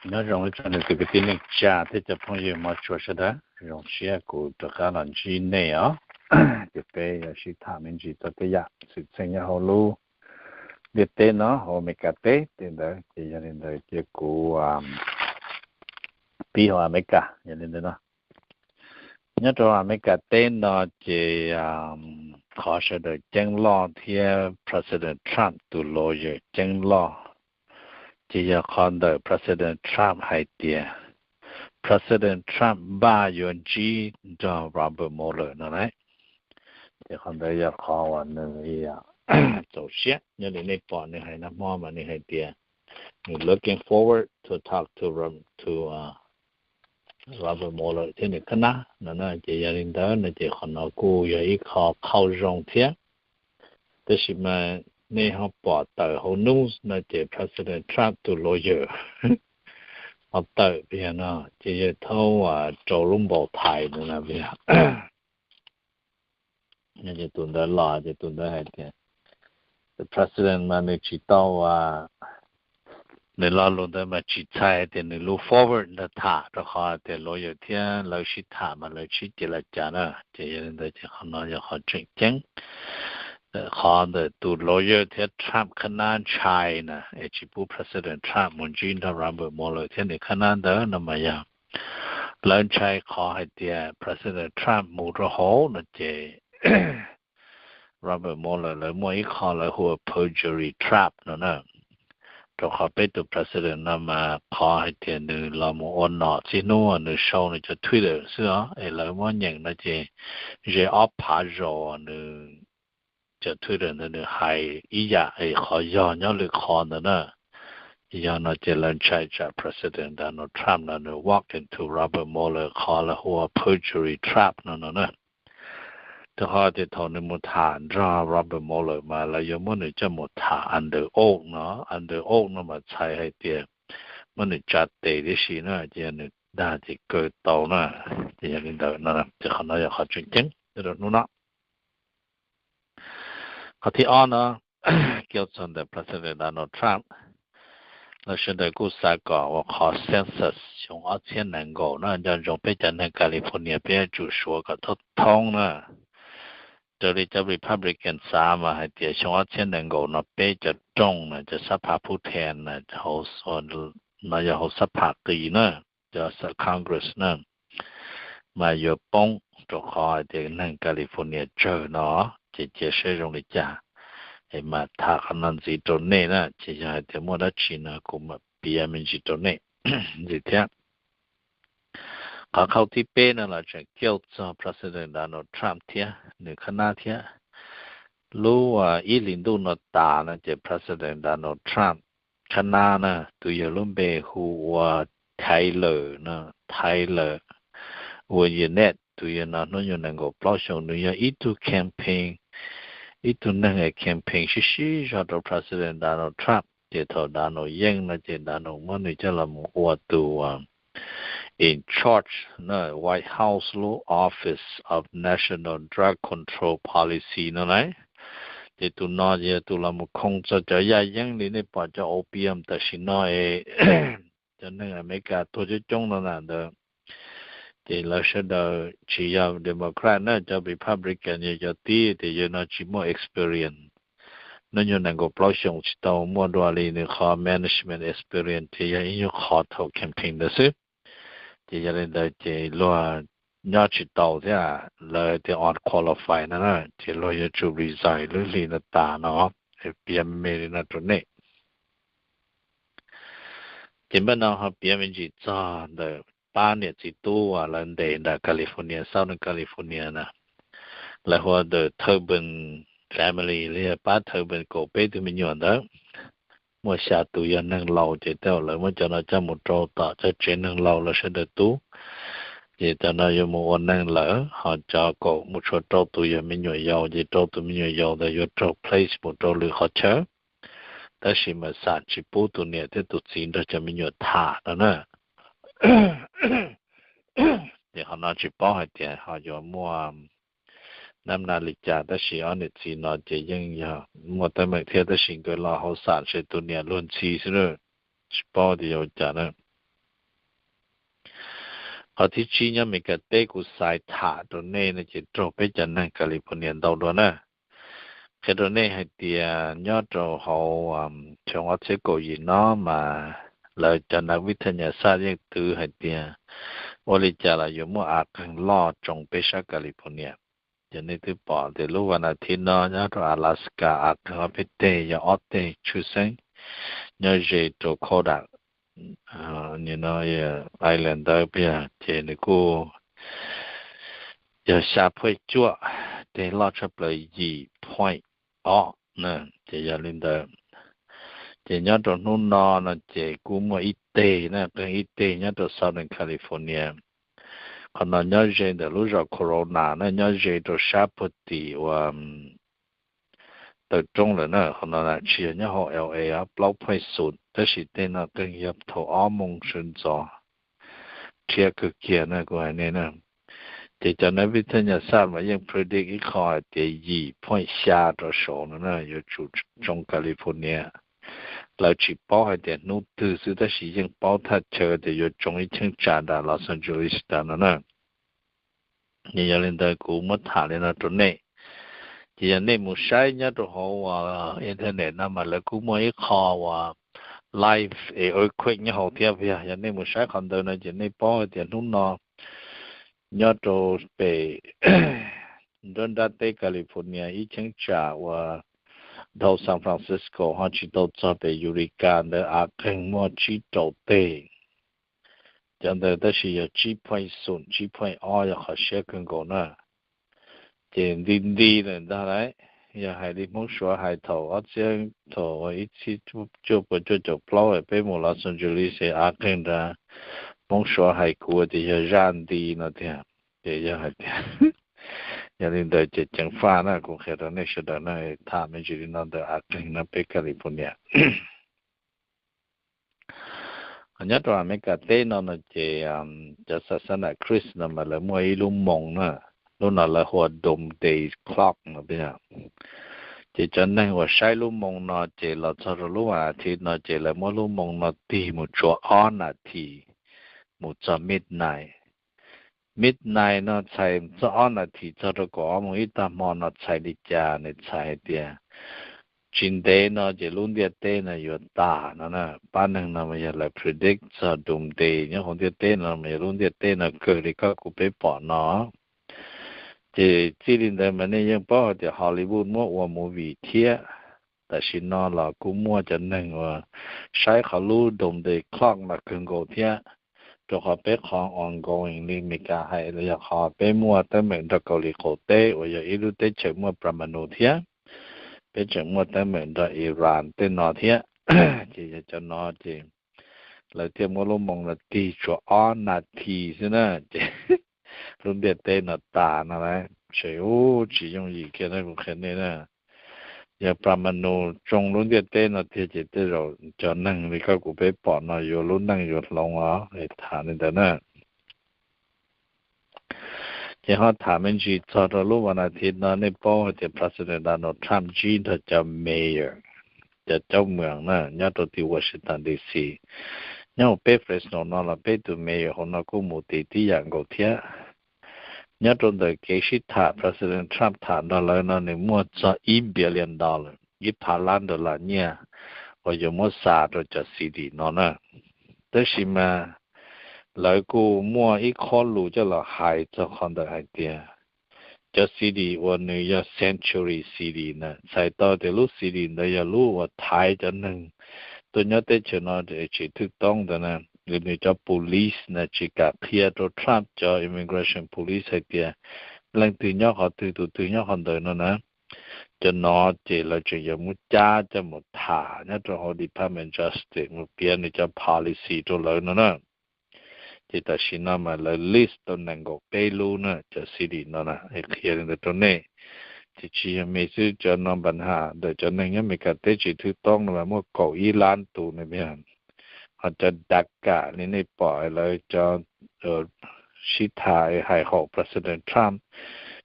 Nyob zoo ib tsoom niam txiv kwv tij neej tsa thiab cov phooj ywg mov tshua sawv daws, zoo siab kuv rov qab los ntsib nej os. Ces peb yuav sib tham me ntsis txog tej yam xwm txheej nyob hauv lub ntiaj teb no, hauv Amelikas teb tej ntawd. Ces yog li ntawd ces kuv pib hauv Amelikas yog li ntawd no. Nyob rau Amelikas teb no ces qhov sawv daws ceeb loj thiab President Trump tus lawyer ceeb loj ces yog qhov ntawm President Trump hais tias President Trump npaj yuav ntsib nrog Robert Mueller no lauj. Ces qhov ntawd yog qhov uas nws txaus siab. Nyob li nej pom nws hais nag hmo mas nws hais tias nws looking forward to talk to Robert Mueller thiab nws qhab nab no na. Ces yog li ntawd no ces qhov no kuj yog ib qho qhau zoo thiab. Tab sis mas nej ho pom tawm hauv news no ces President Trump tus lawyer ho tawm pem no, ces yog thaub rau lub npaus thais no na. Ces tus ntawd los ces tus ntawd hais tias president mas nws tsis tau, nws lo lus ntawd mas tsis txhais tias nws looking forward ntag, tham rau qhov tias lawyer thiab lawv sib tham mas lawv sib ceg li cas na. Ces yog li ntawd ces qhov no yog qhov tseem ceeb. Qhov ntawm tus lawyer thiab Trump qhab nab ntshai na es tsis pub President Trump mus ntsib nrog Robert Mueller thiab nws qhab nab ntawd no mas yog lawv ntshai qhov hais tias President Trump mus rau hauv no ces Robert Mueller lawv muaj ib qho lawv hu ua perjury trap no na. Rau qhov peb tus president no mas qhov hais tias nws los mus ua nom txij hnub nws sau nws cov Twitter xwb os, es lawv muab nyeem no ces ze ob phav zaus nws cov Twitter ntawd nws hais ib yam es qhov yog nyob lwm qhov ntawd na. Yog no ces lawv ntshai tsam President Donald Trump no nws walk into Robert Mueller qhov lawv hu ua perjury trap no no na. Rau qhov tias thaum nws mus tham nrog Robert Mueller mas lawv yuav muab nws coj mus tham under oath no. Under oath no mas txhais hais tias muab nws tsa tes tib si na, ces yog nws dag ces kaw tau na. Ces yog li ntawd no ces qhov no yog qhov tseem ceeb rau hnub no. Qhov thib ob no, kiag txog ntawm President Donald Trump, lawv sawv daws kuj xav kom ua qhov census xyoo ob txhiab nees nkaum na, nco ntsoov peb cov neeg California peb yuav tsum suav kom thoob thoob na. Raws li cov Republican xav mas hais tias xyoo ob txhiab nees nkaum no peb cov rooj na, cov xab phas phub then na, no yog hauv xab phas qis na, cov Congress na, mas yuav poob rau qhov hais tias neeg California tsawg no, ces cia saib zoo li cas. Es mas tham qhov no ntxiv rau nej na, ces yog hais tias muaj dab tsi no kuv mam piav me ntsis rau nej ntxiv thiab. Qhov qhau thib peb no los tseem kiag txog President Donald Trump thiab nws qhab nab thiab. Lub ib hlis ntuj no tas no ces President Donald Trump qhab nab na, tus yawg lub npe hu ua Tyler no, Tyler Willinet, tus yawg no hnub nyoog nees nkaum plaub xyoos, nws yog ib tug campaign, ib tug neeg campaign sib sib zog rau President Donald Trump. Ces thaum Donald yeej no ces Donald muab nws coj los mus ua tus in charge na, White House lub Office of National Drug Control Policy no na. Ces tus no yog tus los mus khoo txog cov yaj yeeb li nej pom cov opium tam sim no es cov neeg Amelikas tuag coob coob no na ntawd. Ces lawv sawv daws tsis yog Democrat na, cov Republican yog cov tib tias yawg no tsis muaj experience, hnub nyoog nees nkaum plaub xyoos tsis tau muaj dua li nws qhov management experience, ces yog ib nyuag qhov thaum campaign ntawd xwb. Ces yog li ntawd ces luag nyob tsis tau thiab, lawv tias unqualified no na, ces luag yuav tsum resign lub hli no tas no. Piav me me li no rau nej. Ces npaj no ho piav me ntsis txog ntawm pab niam txiv tub uas lawv ntes nram California, Southern California na. Lawv hu ua the Toobin family li, pab Toobin kaum peb tug me nyuam ntawd. Muaj xya tus yog neeg laus, ces tej zaum lawv muab cov no coj mus rau tom cov tsev neeg laus lawv sawv daws tub. Ces cov no yuav mus ua neeg lawm, ho cov kaum mus tshuav rau tus yog me nyuam yaus, ces rau tus me nyuam yaus ntawd yuav raug place mus rau lwm qhov chaw. Tab sis mas xam tsis pub tus niam thiab tus txiv nrog cov me nyuam tham no na. Ces qhov no tsis paub hais tias ho yuav muaj nab na li cas, tab sis ob niam txiv no ces yeej yog muaj teeb meem thiab, tab sis nkawd los hauv xam ntshe tus niam luag ntxhi xwb na, tsis paub tias yuav ua cas na. Qhov thib tsib nyob Meskas teb kuv xaiv tham rau nej no ces raug peb cov neeg California ntau dua na. Qhia rau nej hais tias nyob rau hauv xyoo ob txhiab kaum yim no mas lawv cov nav vij thaj nyas xaj yeej twv hais tias ua li cas los yuav muaj av qeeg loj tsoo peb sab California. Ces nej twb pom tias lub vas nas thiv no nyob rau Alaska av qeeg ob peb teg, yog ob teg tshwj xeeb nyob ze rau Kodak island ntawd pia, ces nws kuj yog xya point cuaj, teg loj tshaj plaws yim point ob na. Ces yog li ntawd, ces nyob rau hnub no no ces kuj muaj ib teg na, qeeg ib teg nyob rau Southern California. Qhov no nyob ze ntawm lub zos Corona na, nyob ze rau sab puag tim ua taw roob lawm na. Qhov no tsis yog nyob hauv L A, plaub point xum, tab sis teg no qeeg yog thaum ob moos sawv ntxov, rhiab kawg kiag na kuv hais nej na. Ces cov nav vij thaj nyas xaj mas yeej predict ib qho hais tias yim point xya rov saud no na yuav tsum tsoo California. Lawv tsis paub hais tias hnub twg xwb tab sis yeej paub thaj chaw tias yuav tsoo ib cheeb tsam nram Los Angeles tas no na. Yog li ntawd kuv muab tham li no rau nej. Ces yog nej mus saib nyob rau hauv internet no mas lawv kuj muaj ib qho uas live earthquake nyob hauv thiab. Yog nej mus saib qhov ntawd no ces nej paub hais tias hnub no nyob rau pem nruab nrab teb California ib cheeb tsam uas dhau San Francisco ho tsis tau txog pem Eureka ntawd av qeeg muaj tsib rau teg. Cov ntawd tab sis yog tsib point xum, tsib point ob yog qhov siab kawg nkaus na. Ces nti nti lawm ntag lauj. Yog hais li Hmoob Suav hais thaum ob txhiab, thaum ib txhiab cuaj puas cuaj caum plaub peb mus Los Angeles av qeeg nrad, Hmoob Suav hais kuv tias yog zaj nti no tiag. Ces yog hais tias yog li ntawd ces ceev faj na, kuv qhia rau nej sawv daws na, tham me ntsis li no ntawm av qeeg no peb California. Nyob rau Amelikas teb no no ces cov xas xab nas Kris no mas lawv muaj ib lub moo na, lub no lawv hu ua Doomsday Clock no. Ces cov neeg uas saib lub moo no ces los txog rau lub vas thiv no ces lawv muab lub moo no tig mus tsuas ob nas this mus txog midnight. Midnight no txhais txog ob nas this txog rau kaum ob moos ib tag hmo no txhais li cas? Nws txhais hais tias tsis ntev no ces lub ntiaj teb no yuav tas no na. Pab neeg no mas yog lawv predict txog Doomsday nyob hauv ntiaj teb no mas yog lub ntiaj teb no kawg li koj kuv peb pom no. Ces txij li ntawd mas nej yeej paub hais tias Hollywood muab ua movie thiab. Tam sim no los kuj muaj cov neeg uas saib qhov lub Doomsday Clock no kawg nkaus thiab, rau qhov peb qhov ongoing li Amelikas hais los yog qhov peb muaj teeb meem nrog Kaus Lim qaum teb uas yog ib lub teb chaws muaj plas ma nus thiab, peb tseem muaj teeb meem nrog Iran tej no thiab. Ces yog cov no ces lawv thiaj muab lub moo no tig tsuas ob nas this xwb na, ces lub ntiaj teb no tas no lawm. Ces ub, tsis yooj yim kiag na kuv qhia nej na. Yog plas ma nus tsoo lub ntiaj teb no tiag ces tej zaum cov neeg li koj kuv peb pom no yuav lub neej yuav hloov os, tham li ntawd na. Ces ho tham me ntsis txog rau lub vas nas this no, nej paub hais tias President Donald Trump ntsib nrog cov mayor, cov caub moos na nyob rau tim Washington D C. Nyob hauv peb Fresno no los peb tus mayor hauv no kuj mus tid tib yam nkaus thiab. Nyob rau ntawm kev sib tham President Trump tham nrog lawv no nws muaj txog ib billion dollar, ib phav lab dollar nyiaj uas yuav muab xa rau cov city no na. Tab sis mas lawv kuj muaj ib qho lus coj los hais txog qhov ntawd hais tias cov city uas nws yog sanctuary city na, txhais tau tias lub city ntawd yog lub uas thaiv cov neeg tuaj nyob teb chaws no tsim thwj toob ntawd na. Nws cov police na tsis kam qhia rau Trump cov immigration police hais tias leej twg nyob qhov twg, tus twg nyob qhov ntawd no na. Cov no ces lawv tseem yuav muab cab coj mus tham nyob rau hauv Department of Justice mus piav nws cov policy rau lawv no na. Ces tam sim no mas lawv list tau nees nkaum peb lub na cov city no na, qhia li ntawd rau nej. Ces tsis yog me xwb, cov no npa nham ntawm cov neeg nyob Amelikas teb tsim thwj toob no mas muaj kaum ib lab tus na. Ho cov daca li nej pom lawv cov sib tham hais haum President Trump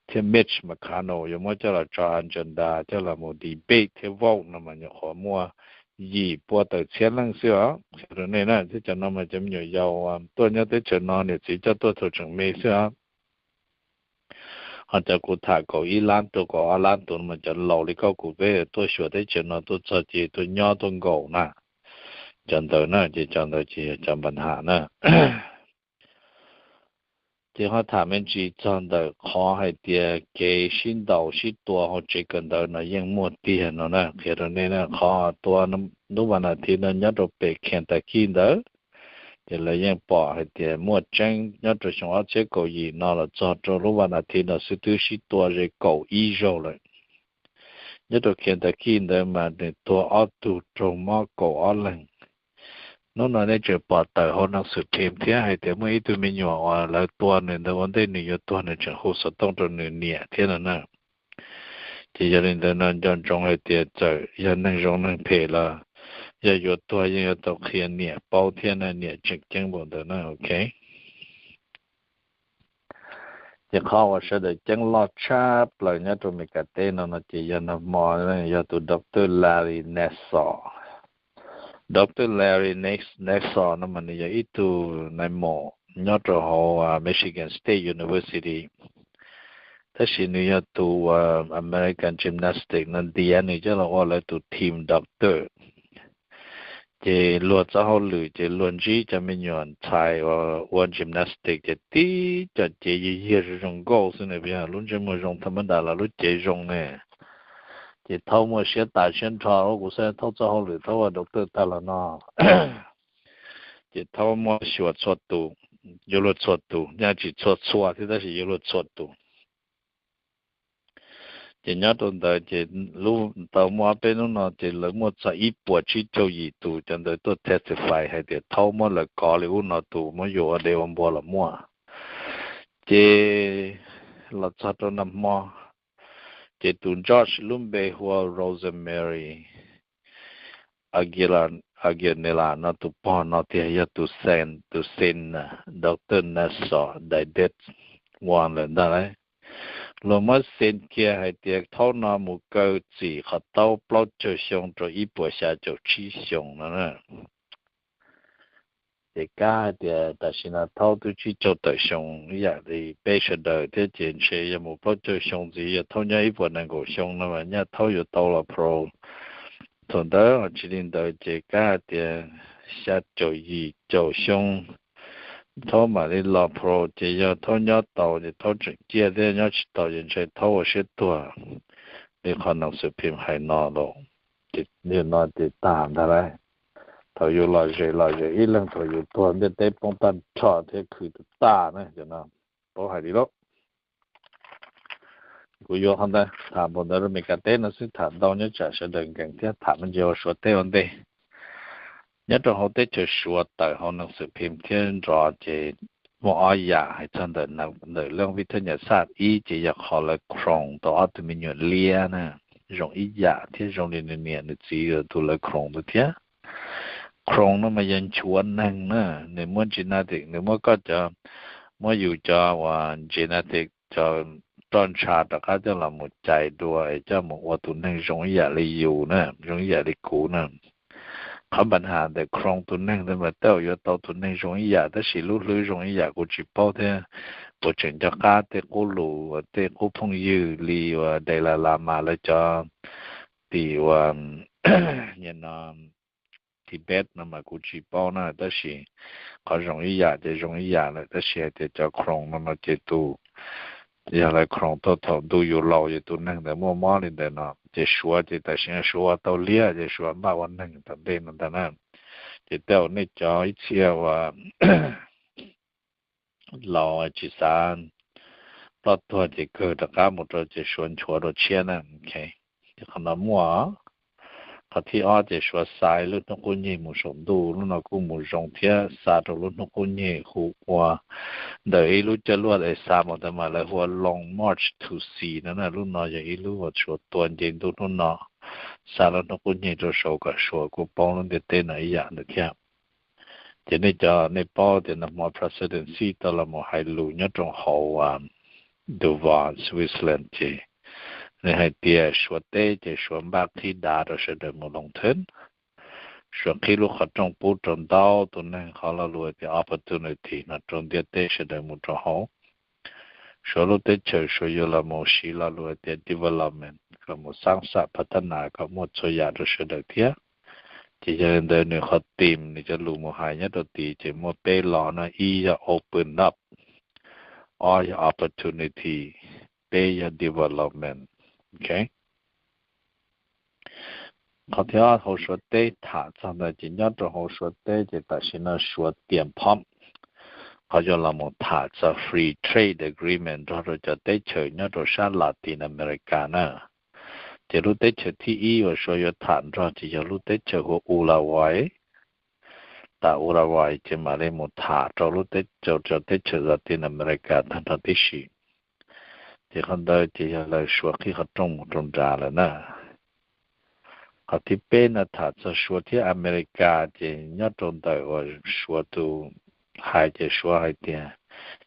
thiab Mitch McConnell yuav muab coj los tso agenda coj los mus debate thiab vote no mas nyuam qhuav muaj yim pua tawm txhiab leej xwb os. Qhia rau nej na, thiab cov no mas cov me nyuam yaus tuaj nyob teb chaws no niam txiv coj tuaj thaum tseem me xwb os. Ho cov kuv tham kaum ib lab rau kaum ob lab tus no mas cov laus li koj kuv peb tuaj xyuas teb chaws no tuaj txog ces tuaj nyob tuaj nkaum na. Cov ntawd na ces cov ntawd ces yog cov npa nham na. Ces ho tham me ntsis txog ntawm qhov hais tias kev sib ntaus sib tua hauv tsev kawm ntawv no yeej muaj tiag no na, qhia rau nej na, qhov tua lub vas nas thiv no nyob rau pem Kentucky ntawd, ces lawv yeej pom hais tias muaj tseeb nyob rau xyoo ob txhiab kaum yim no los txog rau lub vas nas thiv no xwb twb sib tua ze kaum ib zaug lawm. Nyob rau Kentucky ntawd mas nws tuag ob tug raug mob kaum ob leeg. Hnub no nej tseem pom tawm hauv nas xwm phim thiab hais tias muaj ib tug me nyuam uas lawv tua nws ntawd ua ntej nws yuav tuag nws tseem hu xov tooj rau nws niam thiab no na. Ces yog li ntawd no nco ntsoov hais tias txawm yog neeg zoo neeg phem los yog yuav tuag yeej yuav tau qhia niam paub thiab na, niam tseem ceeb npaum ntawd na, ok. Ces qhov uas sawv daws ceeb loj tshaj plaws nyob rau Meskas teb no no ces yog nag hmo yog tus Doctor Larry Nassar. Doctor Larry Nassar no mas nws yog ib tug nais maum nyob rau hauv Michigan State University, tab sis nws yog tus American Gymnastic no ntiav nws coj los ua lawv tus team doctor. Ces luag txoj hauj lwm ces luag ntsib cov me nyuam ntxhais uas ua gymnastic ces tib cov cev yig yig zoo zoo nkauj xwb na, yog lub ntsej muag zoo tha mab das los lub cev zoo ne. Ces thaub muaj siab tas siab nrho, kuv xav thaub txoj hauj lwm thaub ua doctor tag los no. Ces thaub muab xyuas txhua tus, yuav luag txhua tus, nyaj tsis txhua txhua thiab tab sis yuav luag txhua tus. Ces nyob rau ntawd ces lub tau muaj ob peb hnub no ces lawv muaj txog ib puas tsib caug yim tus cov ntawd tuaj testify hais tias thaub muab lawv kov li ub no tus muab yuav ua dev ua npua los muaj. Ces los txog rau nag hmo, ces tus judge lub npe hu ua Rosemary Aguilera no tus pog no tiag yog tus sen, tus sen, Doctor Nassar dai dej ua lawm ntag lauj. Luag muab sen kiag hais tias thaub no mus kaw txim qhov taub plaub caug xyoo rau ib puas xya caum tsib xyoo no na. Ces kab hais tias tam sim no thaub twb tsib caug tawm xyoo ib yam li peb sawv daws thiab ces ntshe yog mus plaub caug xyoo ntxiv yog thaub nyob ib puas nees nkaum xyoo no mas nyaj thaub yuav tau los pro. Thaum ntawd ho tsis li ntawd ces kab hais tias xya caum yim caum xyoo thaub mam li los pro, ces yog thaub nyob tau ces thaub tseem ciaj thiab, nyob tsis tau ces ntshe thaub ua siab tuag li qhov nas xwm phim hais no los. Ces yog no ces tag ntag lauj. Thaum yus lom zem lom zem ib leeg thaum yus tuag ntiaj teb poob tag nrho thiab khwv tus tag na, cov no paub hais li lauj. Kuv yuav qhov ntawd tham npaum ntawd rau Meskas teb no xwb, tham ntau nyob tsam sawv daws nkees thiab tham me ntsis ua Suav teb ua ntej. Nyob rau hauv teb chaws Suav tawm hauv nas xwm phim thiab nrov ces muaj ob yam hais txog ntawm, ntawm lub vib thab nyam xaj ib ces yog qhov lawv khoom tau ob tug me nyuam liab na, zoo ib yam thiab zoo li nws niam nws txiv tus lawv khoom ntawd thiab. Khoom no mas yog nchuav neeg na, nws muab genetic, nws muab koj cov, muab yus cov uas genetic cov roj ntsha rov qab coj los mus cais dua es coj mus ua tus neeg zoo ib yam li yus na, zoo ib yam li kuv na. Qhov npa nham ntawm khoom tus neeg ntawd mas tej zaum yuav tau tus neeg zoo ib yam tab sis lub hlwb zoo ib yam kuv tsis paub thiab. Kuv tseem nco qab tej qub lus uas tej qub phooj ywg li uas Dalai Lama lawv cov tim uas Tibet no mas kuv tsis paub na, tab sis qhov zoo ib yam ces zoo ib yam lawm, tab sis hais tias cov khoom no no ces tus, yog lawv khoom tuaj thaum ntuj yus laus ces tus neeg ntawd muaj mob li ntawd no, ces Suav ces tam sim no Suav ua tau liab ces Suav npaj ua neeg tom ntej no ntag na. Ces tej zaum nej cov ib txhia uas laus tsis xav ploj tuag ces kawg rov qab mus rau ces Suav nchuav dua tshiab na. Ces qhov no muaj. Qhov thib ob ces Suav xa ib lub hnub qub nyeg mus saum ntuj, lub no kuj mus zoo thiab, xa rau lub hnub qub nyeg hu ua, ntawm ib lub coj luaj es xa mus ntawd mas lawv hu ua Long March to Sea no na, lub no yog ib lub uas Suav tua nce ntuj hnub no, xa lub hnub qub nyeg rau saud kom Suav kuj poob lub ntiaj teb no ib yam ntawd thiab. Ces nej cov, nej paub tias nag hmo President Xi tau los mus hais lus nyob rau hauv Davos, Switzerland ces nws hais tias Suav teb ces Suav npaj qhib dav rau sawv daws mus loos theeb. Suav qhib lub qhov rooj pub rau ntau tus neeg qhov lo lus tias opportunity no rau ntiaj teb sawv daws mus rau hauv. Suav lub teb chaws Suav yuav los mus siv lo lus tias development kom mus xaab xam phav thab nas kom muaj txhua yam rau sawv daws thiab. Ces yog li ntawd nws qhov tim nws cov lus mus hais nyob rau tid ces muaj peb lo no, ib yog open up, ob yog opportunity, peb yog development. Qhov thib ob hauv Suav teb tham txog ntawd ces nyob rau hauv Suav teb ces tam sim no Suav tiam phom qhov yuav los mus tham txog free trade agreement nrog rau cov teb chaws nyob rau sab Latin America na. Ces lub teb chaws thib ib uas Suav yuav tham nrog ces yog lub teb chaws hu ua Uruguay. Tam Uruguay ces mam li mus tham rau lub teb, rau cov teb chaws Latin America tag nrho tib si. Ces qhov ntawd ces yog lawv Suav qhib qhov rooj mus rau nrad lawm na. Qhov thib peb no tham txog Suav thiab America, ces nyob rau ntawm uas Suav tus hais ces Suav hais tias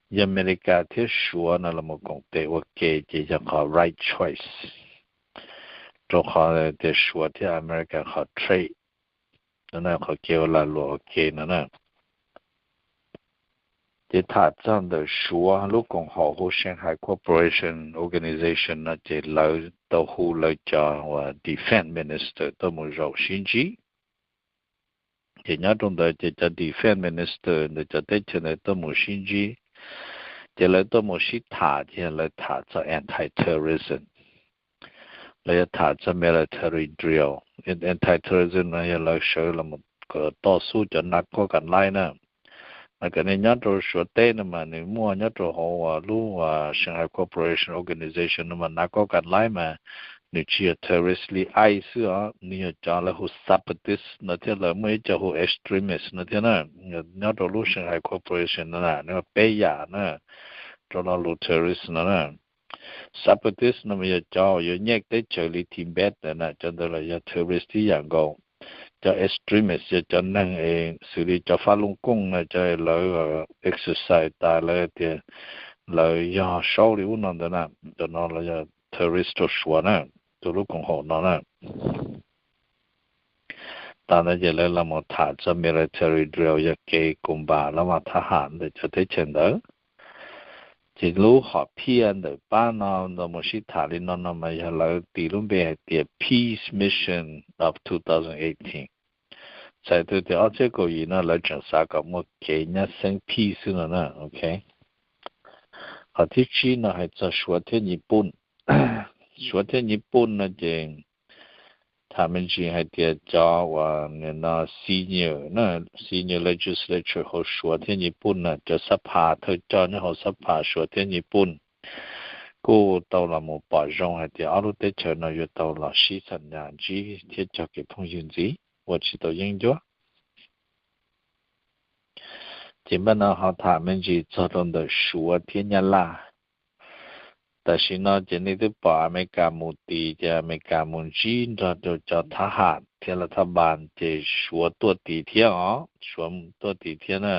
yog America thiab Suav no los mus koom tes ua ke ces yog qhov right choice, rau qhov tias Suav thiab America qhov trade no, qhov kev ua lag luam ua ke no na. Ces tham txog ntawm Suav lub koom haum hu Shanghai Cooperation Organization no ces lawv tau hu lawv cov uas defense minister tuaj mus zaum sib ntsib. Ces nyob rau ntawd ces cov defense minister ntawm cov teb chaws ntawd tuaj mus sib ntsib, ces lawv tuaj mus sib tham ces lawv tham txog anti-terrorism. Lawv yuav tham txog military drill. Anti-terrorism no yog lawv sawv los toj xub cov narcotic laib na. Mas kom nej nyob rau Suav teb no mas nws muaj nyob rau hauv lub Shanghai Cooperation Organization no mas narcotic laib mas nws tsis yog terrorist li ice xwb os, nws yog cov lawv hu separatist no thiab lawv muaj ib co hu extremist no thiab na. Nyob rau lub Shanghai Cooperation no na nws peb yam na, rau lo lus terrorist no na. Separatist no mas yog cov uas yuav nyem teb chaws li Tibet na, cov ntawd los yog terrorist tib yam nkaus. Cov extremist yog cov neeg xws li cov fab looj kooj no, cov lawv exercise tas lawv tias lawv yog saub li ub no ntawd na, cov no los yog terrorist rau Suav na, tus lub koom haum no na. Tas ntawd ces lawv los mus tham txog military drill, yog kev koom npam los mas thab ham ntawm cov teb chaws ntawd. Ces lub hom phiaj ntawm pab no los mus sib tham li no no mas yog lawv tis lub npe hais tias Peace Mission of two thousand eighteen. Txhais tau tias ob txhiab kaum yim no lawv tseem xav kom muaj kev nyab xeeb peace xwb no na. Qhov thib tsib no hais txog Suav thiab Nyij Pooj. Suav thiab Nyij Pooj no ces tham me ntsis hais tias cov uas nim no senior na, senior legislature hauv Suav thiab Nyij Pooj na, cov xab phas thawj coj nyob hauv xab phas Suav thiab Nyij Pooj kuj tau los mus pom zoo hais tias ob lub teb chaws no yuav tau los sib xam nyas ntsib thiab cog kev phooj ywg ntxiv ua tsis tau yeeb ncuab. Ces npaj no ho tham me ntsis txog rau ntawm Suav thiab Nyab Laj. Tam sim no ces nej twb pom Amelikas mus tid, ces Amelikas mus ntsib nrog rau cov thab ham thiab lav thab npas, ces Suav tuaj tid thiab os, Suav tuaj tid thiab na.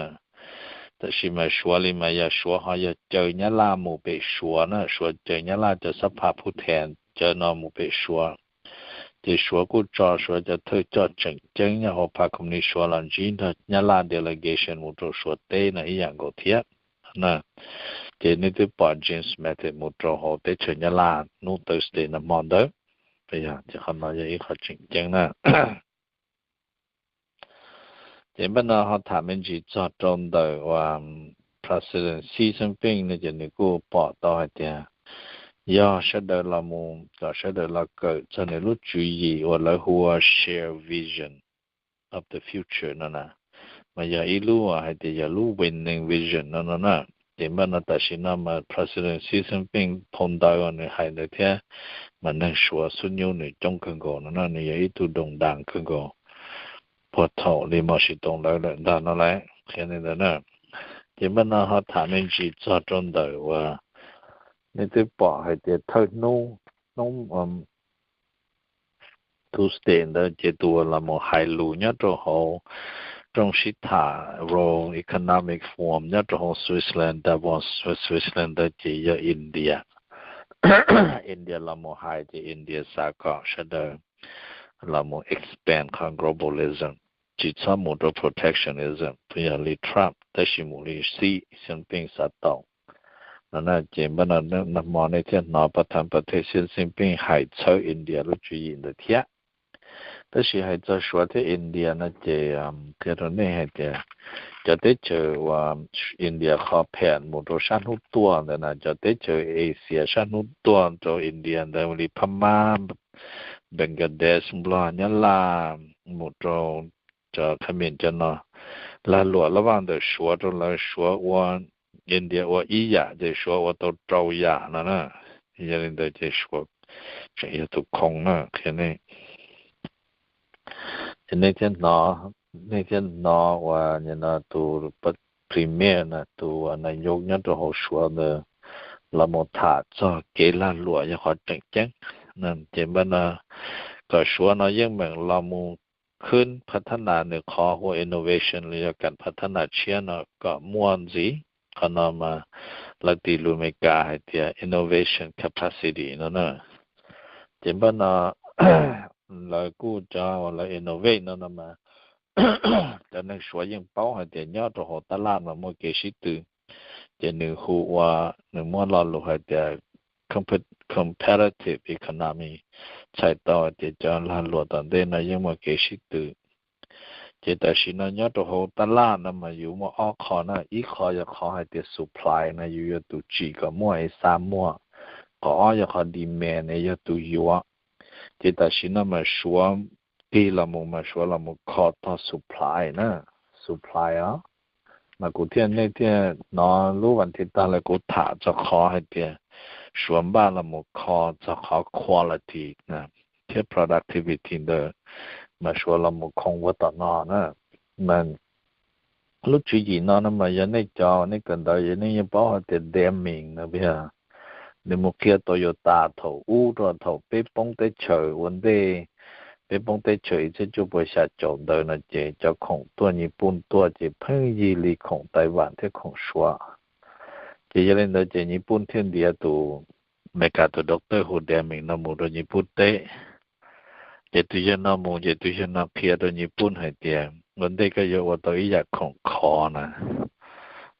Tam sim mas Suav li mas yog Suav ho yog caw Nyab Laj mus pem Suav na, Suav caw Nyab Laj cov xab phas phu then cov no mus pem Suav. Ces Suav kuj tso Suav cov thawj coj tseem ceeb nyob hauv phab kom ni Suav los ntsib nrog Nyab Laj delegation mus rau Suav teb no ib yam nkaus thiab na. Ces nej twb pom James Mattis mus rau hauv teb chaws Nyab Laj hnub Thursday nag hmo ntawd. Ces qhov no yog ib qho tseem ceeb na. Ces npaj no ho tham me ntsis txog rau ntawm uas President Xi Jinping no ces nws kuj pom tau hais tias yog sawv daws los mus kom sawv daws los kawm txog nws lub tswv yim uas lawv hu ua share vision of the future no na, mas yog ib lub hais tias yog lub winning vision no no na. Ces npaj no tam sim no mas President Xi Jinping phau ntawv uas nws hais ntawd thiab, mas neeg Suav xub nyub nws coob kawg nkaus no na, nws yog ib tug doos das kawg nkaus, puag thaum li Mauv Zedong lawv lawm ntag no lawm, qhia li ntawd na. Ces npaj no ho tham me ntsis txog rau ntawm uas nej twb pom hais tias thawj hnub, hnub Tuesday ntawd ces tus uas los mus hais lus nyob rau hauv rooj sib tham World Economic Forum nyob rau hauv Switzerland, Davos, Switzerland ntawd ces yog India. India los mus hais ces India xav kom sawv daws los mus expand qhov globalism. tsis txhob mus rau protectionism, yog li Trump tab sis mus li Xi Jinping xav tau no na. Ces npaj no nag hmo nej thiaj hnov pas thas pas thej Xi Jinping hais txhawb India lub tswv yim ntawd thiab. Tab sis hais txog Suav thiab India no ces qhia rau nej hais tias cov teb chaws uas India qhov phem mus rau sab hnub tuaj ntawd na, cov teb chaws Asia sab hnub tuaj rau India ntawd li Phab Mab, Bangladesh, Nplog, Nyab Laj, mus rau cov Khmer cov no, lag luam laj vaj ntawm Suav rau lawv, Suav ua, India ua ib yam ces Suav ua tau rau yam no na. Yog li ntawd ces Suav tseem yog tus khoo na, qhia nej. Ces nej thiaj hnov, nej thiaj hnov uas nim no tus premier na, tus uas nais yus nyob rau hauv Suav ntawd los mus tham txog kev lag luam yog qhov tseem ceeb. Ces npaj no kom Suav no yeej meem los mus khwb phav thab nas nws qhov hu ua innovation los yog kam phav thab nas tshiab no kom muaj ntxiv. Qhov no mas lawv tis lus Amelikas hais tias innovation capacity no na. Ces npaj no lawv kuj cov uas lawv innovate no no mas cov neeg Suav yeej paub hais tias nyob rau hauv tab laj mas muaj kev sib tw, ces nws hu ua, nws muab lo lus hais tias compet-, competitive economy, txhais tau hais tias cov lag luam tom ntej no yeej muaj kev sib tw. Ces tam sim no nyob rau hauv tab laj no mas yus muaj ob qho na, ib qho yog qhov hais tias supply no yus yog tus tsim kom muaj es xav muag, qhov ob yog qhov demand es yog tus yuav. Ces tam sim no mas Suav tig los mus mas Suav los mus kho tog supply na, supply os. Mas kuv thiaj, nej thiaj hnov lub vas thiv tag lawm kuv tham txog qhov hais tias Suav npaj los mus kho txog qhov quality thiab productivity ntawd, mas Suav los mus khoo ua tom no na. Mas lub tswv yim no no mas yog nej cov, nej kawm ntawv nej yeej paub hais tias Deming no, nws mus qhia Toyota thaum ub rau thaum peb poob teb chaws ua ntej, peb poob teb chaws ib txhiab cuaj puas xya caum ntawd no ces cov khoom tuaj Nyij Pooj tuaj ces pheej yig li khoom Taiwan thiab khoom Suav. Ces yog li ntawd ces Nyij Pooj thiaj ntiav tus Amelikas tus doctor hu Deming no mus rau Nyij Pooj teb. Ces tus yawg no mus ces tus yawg no qhia rau Nyij Pooj hais tias ua ntej koj yuav ua tau ib yam khoom khov na,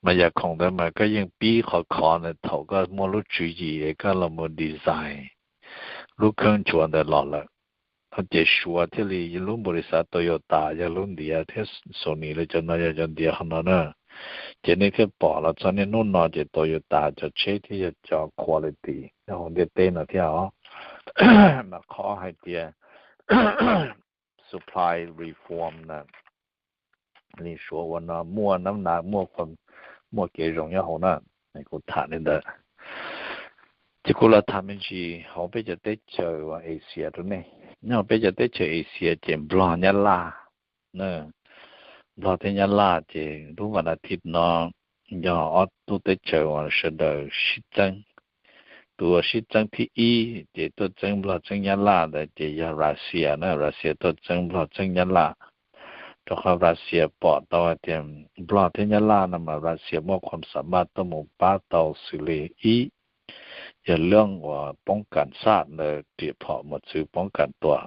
mas yam khoom ntawd mas koj yeej pib qhov khov ntawd thaum koj muaj lub tswv yim es koj los mus design lub kheeb nchuav ntawd los lawm. Ces Suav thiaj li lub npaum li xav Toyota yog lub ntiav thiab Sony lawv cov no yog cov ntiav qhov no na. Ces nej thiaj pom los txog niaj hnub no ces Toyota cov tsheb thiaj yog cov quality nyob hauv ntiaj teb no thiab os. Mas qhov hais tias supply reform na, li Suav ua no muaj nab nav, muaj, muaj kev zoo nyob hauv na. Kuv tham li ntawd. Ces kuv los tham me ntsis hauv peb cov teb chaws uas Asia rau nej. Nyob hauv peb cov teb chaws Asia ces Nplog Nyab Laj, Nplog thiab Nyab Laj ces lub vas nas thiv no yog ob tug teb chaws uas sawv daws sib txeeb. Tus uas sib txeeb thib ib ces tuaj txeeb Nplog txeeb Nyab Laj ntawd ces yog Russia na, Russia tuaj txeeb Nplog txeeb Nyab Laj. Rau qhov Russia pom tau hais tias Nplog thiab Nyab Laj no mas Russia muaj khuam xam maj tuaj mus pab tau xws li ib, yog lub uas poob kas xaj ntawd riam phom mos txwv poob kas tua.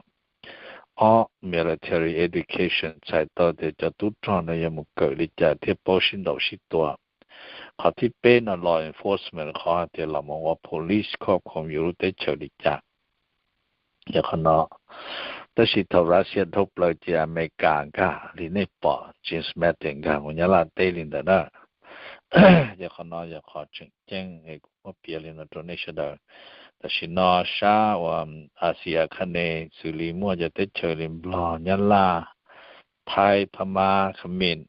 Ob, military education txhais tau tias cov tub rog no yuav mus kawm li cas thiaj paub sib ntaus sib tua. Qhov thib peb no law enforcement, qhov hais tias los mus ua police kho khoom yus lub teb chaws li cas. Yog qhov no, tab sis thaum Russia dhau plaws ces Amelikas nkag li nej pom Jim Mattis nkag mus Nyab Laj teb li ntawd na. Yog qhov no yog qhov tseem ceeb es kuv muab piav li no rau nej sawv daws. Tam sim no sab uas Asia khab ne xws li muaj cov teb chaws li Nplog, Nyab Laj, Thaib, Phab Mab, Kham Mim,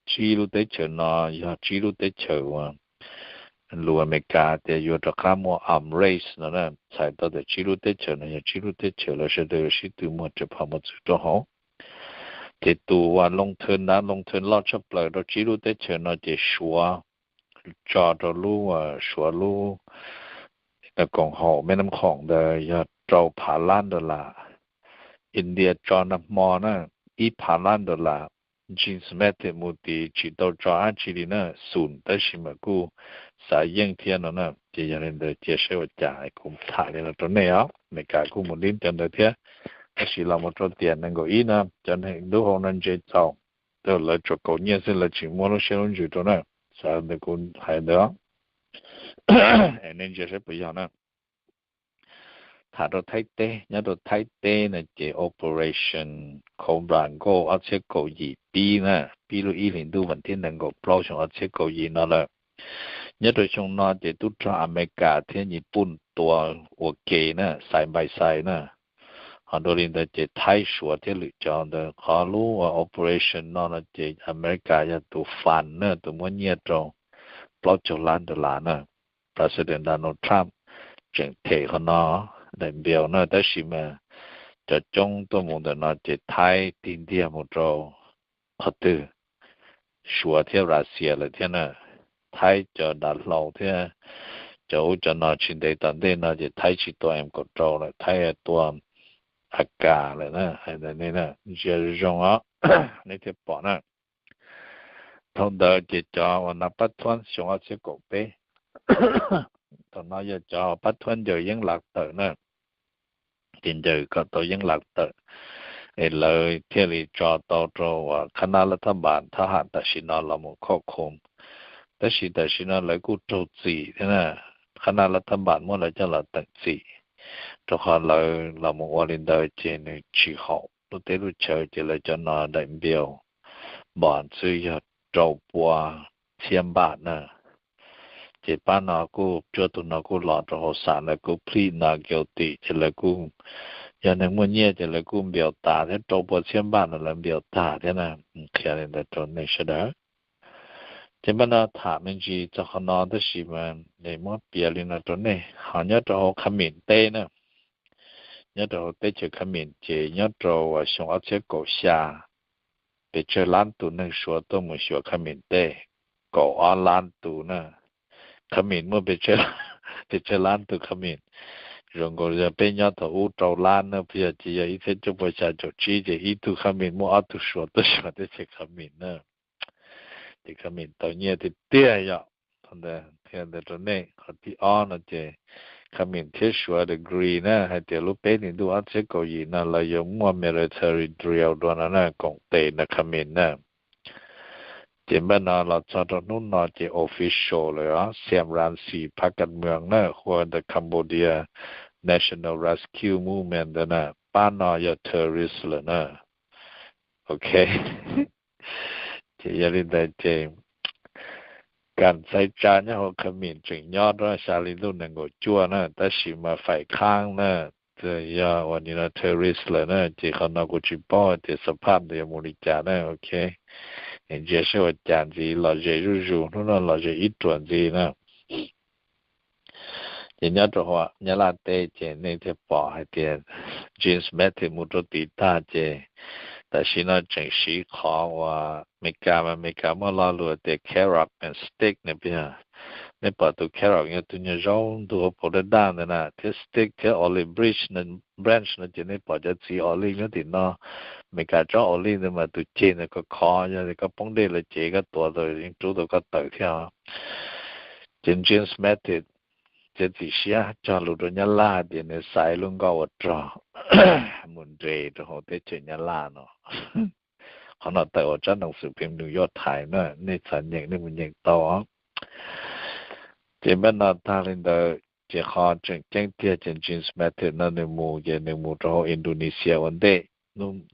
tsib lub teb chaws no yog tsib lub teb chaws uas lus Amelikas tias yuav rov qab muaj arms race no na, txhais tau tias tsib lub teb chaws no yog tsib lub teb chaws lawv sawv daws sib tw muag riam phom mos txwv rau hauv. Ces tus uas loo thwv na, loo thwv loj tshaj plaws rau tsib lub teb chaws no ces Suav tso rau lub, Suav lub koom haum me nam khoom ntawd yog rau phav lab dollar. India tso nag hmo na, ib phav lab dollar. Jim Mattis mus tid tsis tau tso dab tsi li na, xum tab sis mas kuj xav yeej thiab no na. Ces yog li ntawd cia saib ua cas, kuv tham li no rau nej os. Amelikas kuj mus lib cov ntawd thiab. Tab sis los mus rau tiam nees nkaum ib no cov neeg ntub hau no ntse txaus, lawv tsuas kaum nyiaj xwb, lawv tsis muab lub siab lub ntsws rau na. Xav ntawm kuv hais ntawd, nej ntsia saib puas yog na. Tham rau Thaib teb, nyob rau Thaib teb no ces Operation Cobra Gold ob txhiab kaum yim pib na, pib lub ib hlis ntuj vas thib nees nkaum plaub xyoo ob txhiab kaum yim no lawm. Nyob rau xyoo no ces tub rog Amelikas thiab Nyij Pooj tua ua ke na, side by side na. Ho dua li ntawd ces Thaib, Suav thiab lwm cov ntawd, qhov lub operation no no ces Amelikas yog tus fund na, tus muab nyiaj rau plaub caug lab dollar na. President Donald Trump tseem them qhov no, daim npiaus na, tab sis mas cov coob tuaj mus ntawm no ces Thaib tig ntiag mus rau qhov twg, Suav thiab Russia lawm thiab na. Thaib cov dav hlau thiab cov ub cov no tsis ntev tom ntej no ces Thaib tsis tua M kaum rau lawm, Thaib tua A K lawm na. Ntsia zoo zoo os, nej thiaj pom na. Thaum ntawd ces cov uas nab pab thuab xyoo ob txhiab kaum peb, thaum no yog cov pab thuab ncaws yeeb lav tawm na, ces ncaws kom tau yeeb lav tawm es lawv thiaj li tso tau rau uas qhab nab lab thab npas thab ham tam sim no los mus khoj khoom. Tab sis tam sim no lawv kuj raug txim thiab na, qhab nab lab thab npas muab lawv coj los teem txim, rau qhov lawv los mus ua li ntawd ces nws tsis haum lub teb lub chaw, ces lawv cov no daim npiaus npom xwb yog rau pua txhiab npaj na. Ces pab no kuj cuab tug no kuj los rau hauv xam, lawv kuj plead not guilty, ces lawv kuj, yog neeg muaj nyiaj ces lawv kuj npiaus tas thiab, rau pua txhiab npaj no lawv npiaus tag thiab na. Qhia li ntawd rau nej sawv daws. Ces npaj no tham me ntsis txog qhov no tab sis mas muab piav li no rau nej, ho nyob rau hauv Khab Mim teb na, nyob rau hauv teb chaws Khab Mim ces nyob rau xyoo ob txhiab kaum xya, pes tsawg lab tus neeg Suav tuaj mus xyuas Khab Mim teb? Kaum ob lab tus na. Khab Mim muaj pes tsawg lab tus Khab Mim? Zoo nkaus yog peb nyob thaum ub rau lab na, puas yog? Ces yog ib txhiab cuaj pua xya caum tsib ces ib tug Khab Mim muaj ob tug Suav tuaj xyuas teb chaws Khab Mim na. Ces Khab Mim tau nyiaj tiag tiag yom. Qhov ntawd qhia ntawd rau nej. Qhov thib ob no ces Khab Mim thiab Suav agree na hais tias lub peb hlis ntuj ob txhiab kaum yim no lawv yuav muaj military drill dua no na, koom tes ntawm Khab Mim na. Ces npaj no los txog rau hnub no ces official lawm os, Sam Rainsy phab kas moos na, hu ua the Cambodia National Rescue Movement ntawd na, pab no yog terrorist lawm na. Ok. Ces yog li ntawd ces kam txhais tsa nyob hauv Khab Mim tseem nyob rau xya hli ntuj nees nkaum cuaj na, tab sis mas faim khaab na, yog ua li no terrorist lawm na, ces qhov no kuv tsis paub tias xav phaj ntawd yuav mus li cas na. Ok, ntsia saib ua cas ntxiv, lom zem zuj zus, hnub no lom zem ib ruam ntxiv na. Ces nyob rau hauv Nyab Laj teb ces nej thiaj pom hais tias James Mattis mus rau tid tag ces tam sim no tseem siv qhov uas Amelikas mas Amelikas muaj lo lus tias carrot and stick na, puas yog? Nej pom tus carrot yog tus nyuag zaub ntug hauv paus daj daj ntawd na, thiab stick thiab olive branch no, branch no ces nej pom cov txiv olive nyob tim no. Amelikas tsob olive ntawd mas tus ceg ntawd khov khov, yog li koj poob dej lawm ces koj tuav tau yeej rub tau koj tawm thiab. Ces James Mattis txiav txim siab cog lus rau Nyab Laj tias nws xa lub nkoj ua rog mus nres rau hauv teb chaws Nyab Laj no. Qhov no tawm hauv tsab ntoo xwm phim New York Times na, nej xav nyeem nej mus nyeem tau os. Ces npaj no tag li ntawd ces qhov tseem ceeb tiag ces James Mattis no nws mus ces nws mus rau hauv Indonesia ua ntej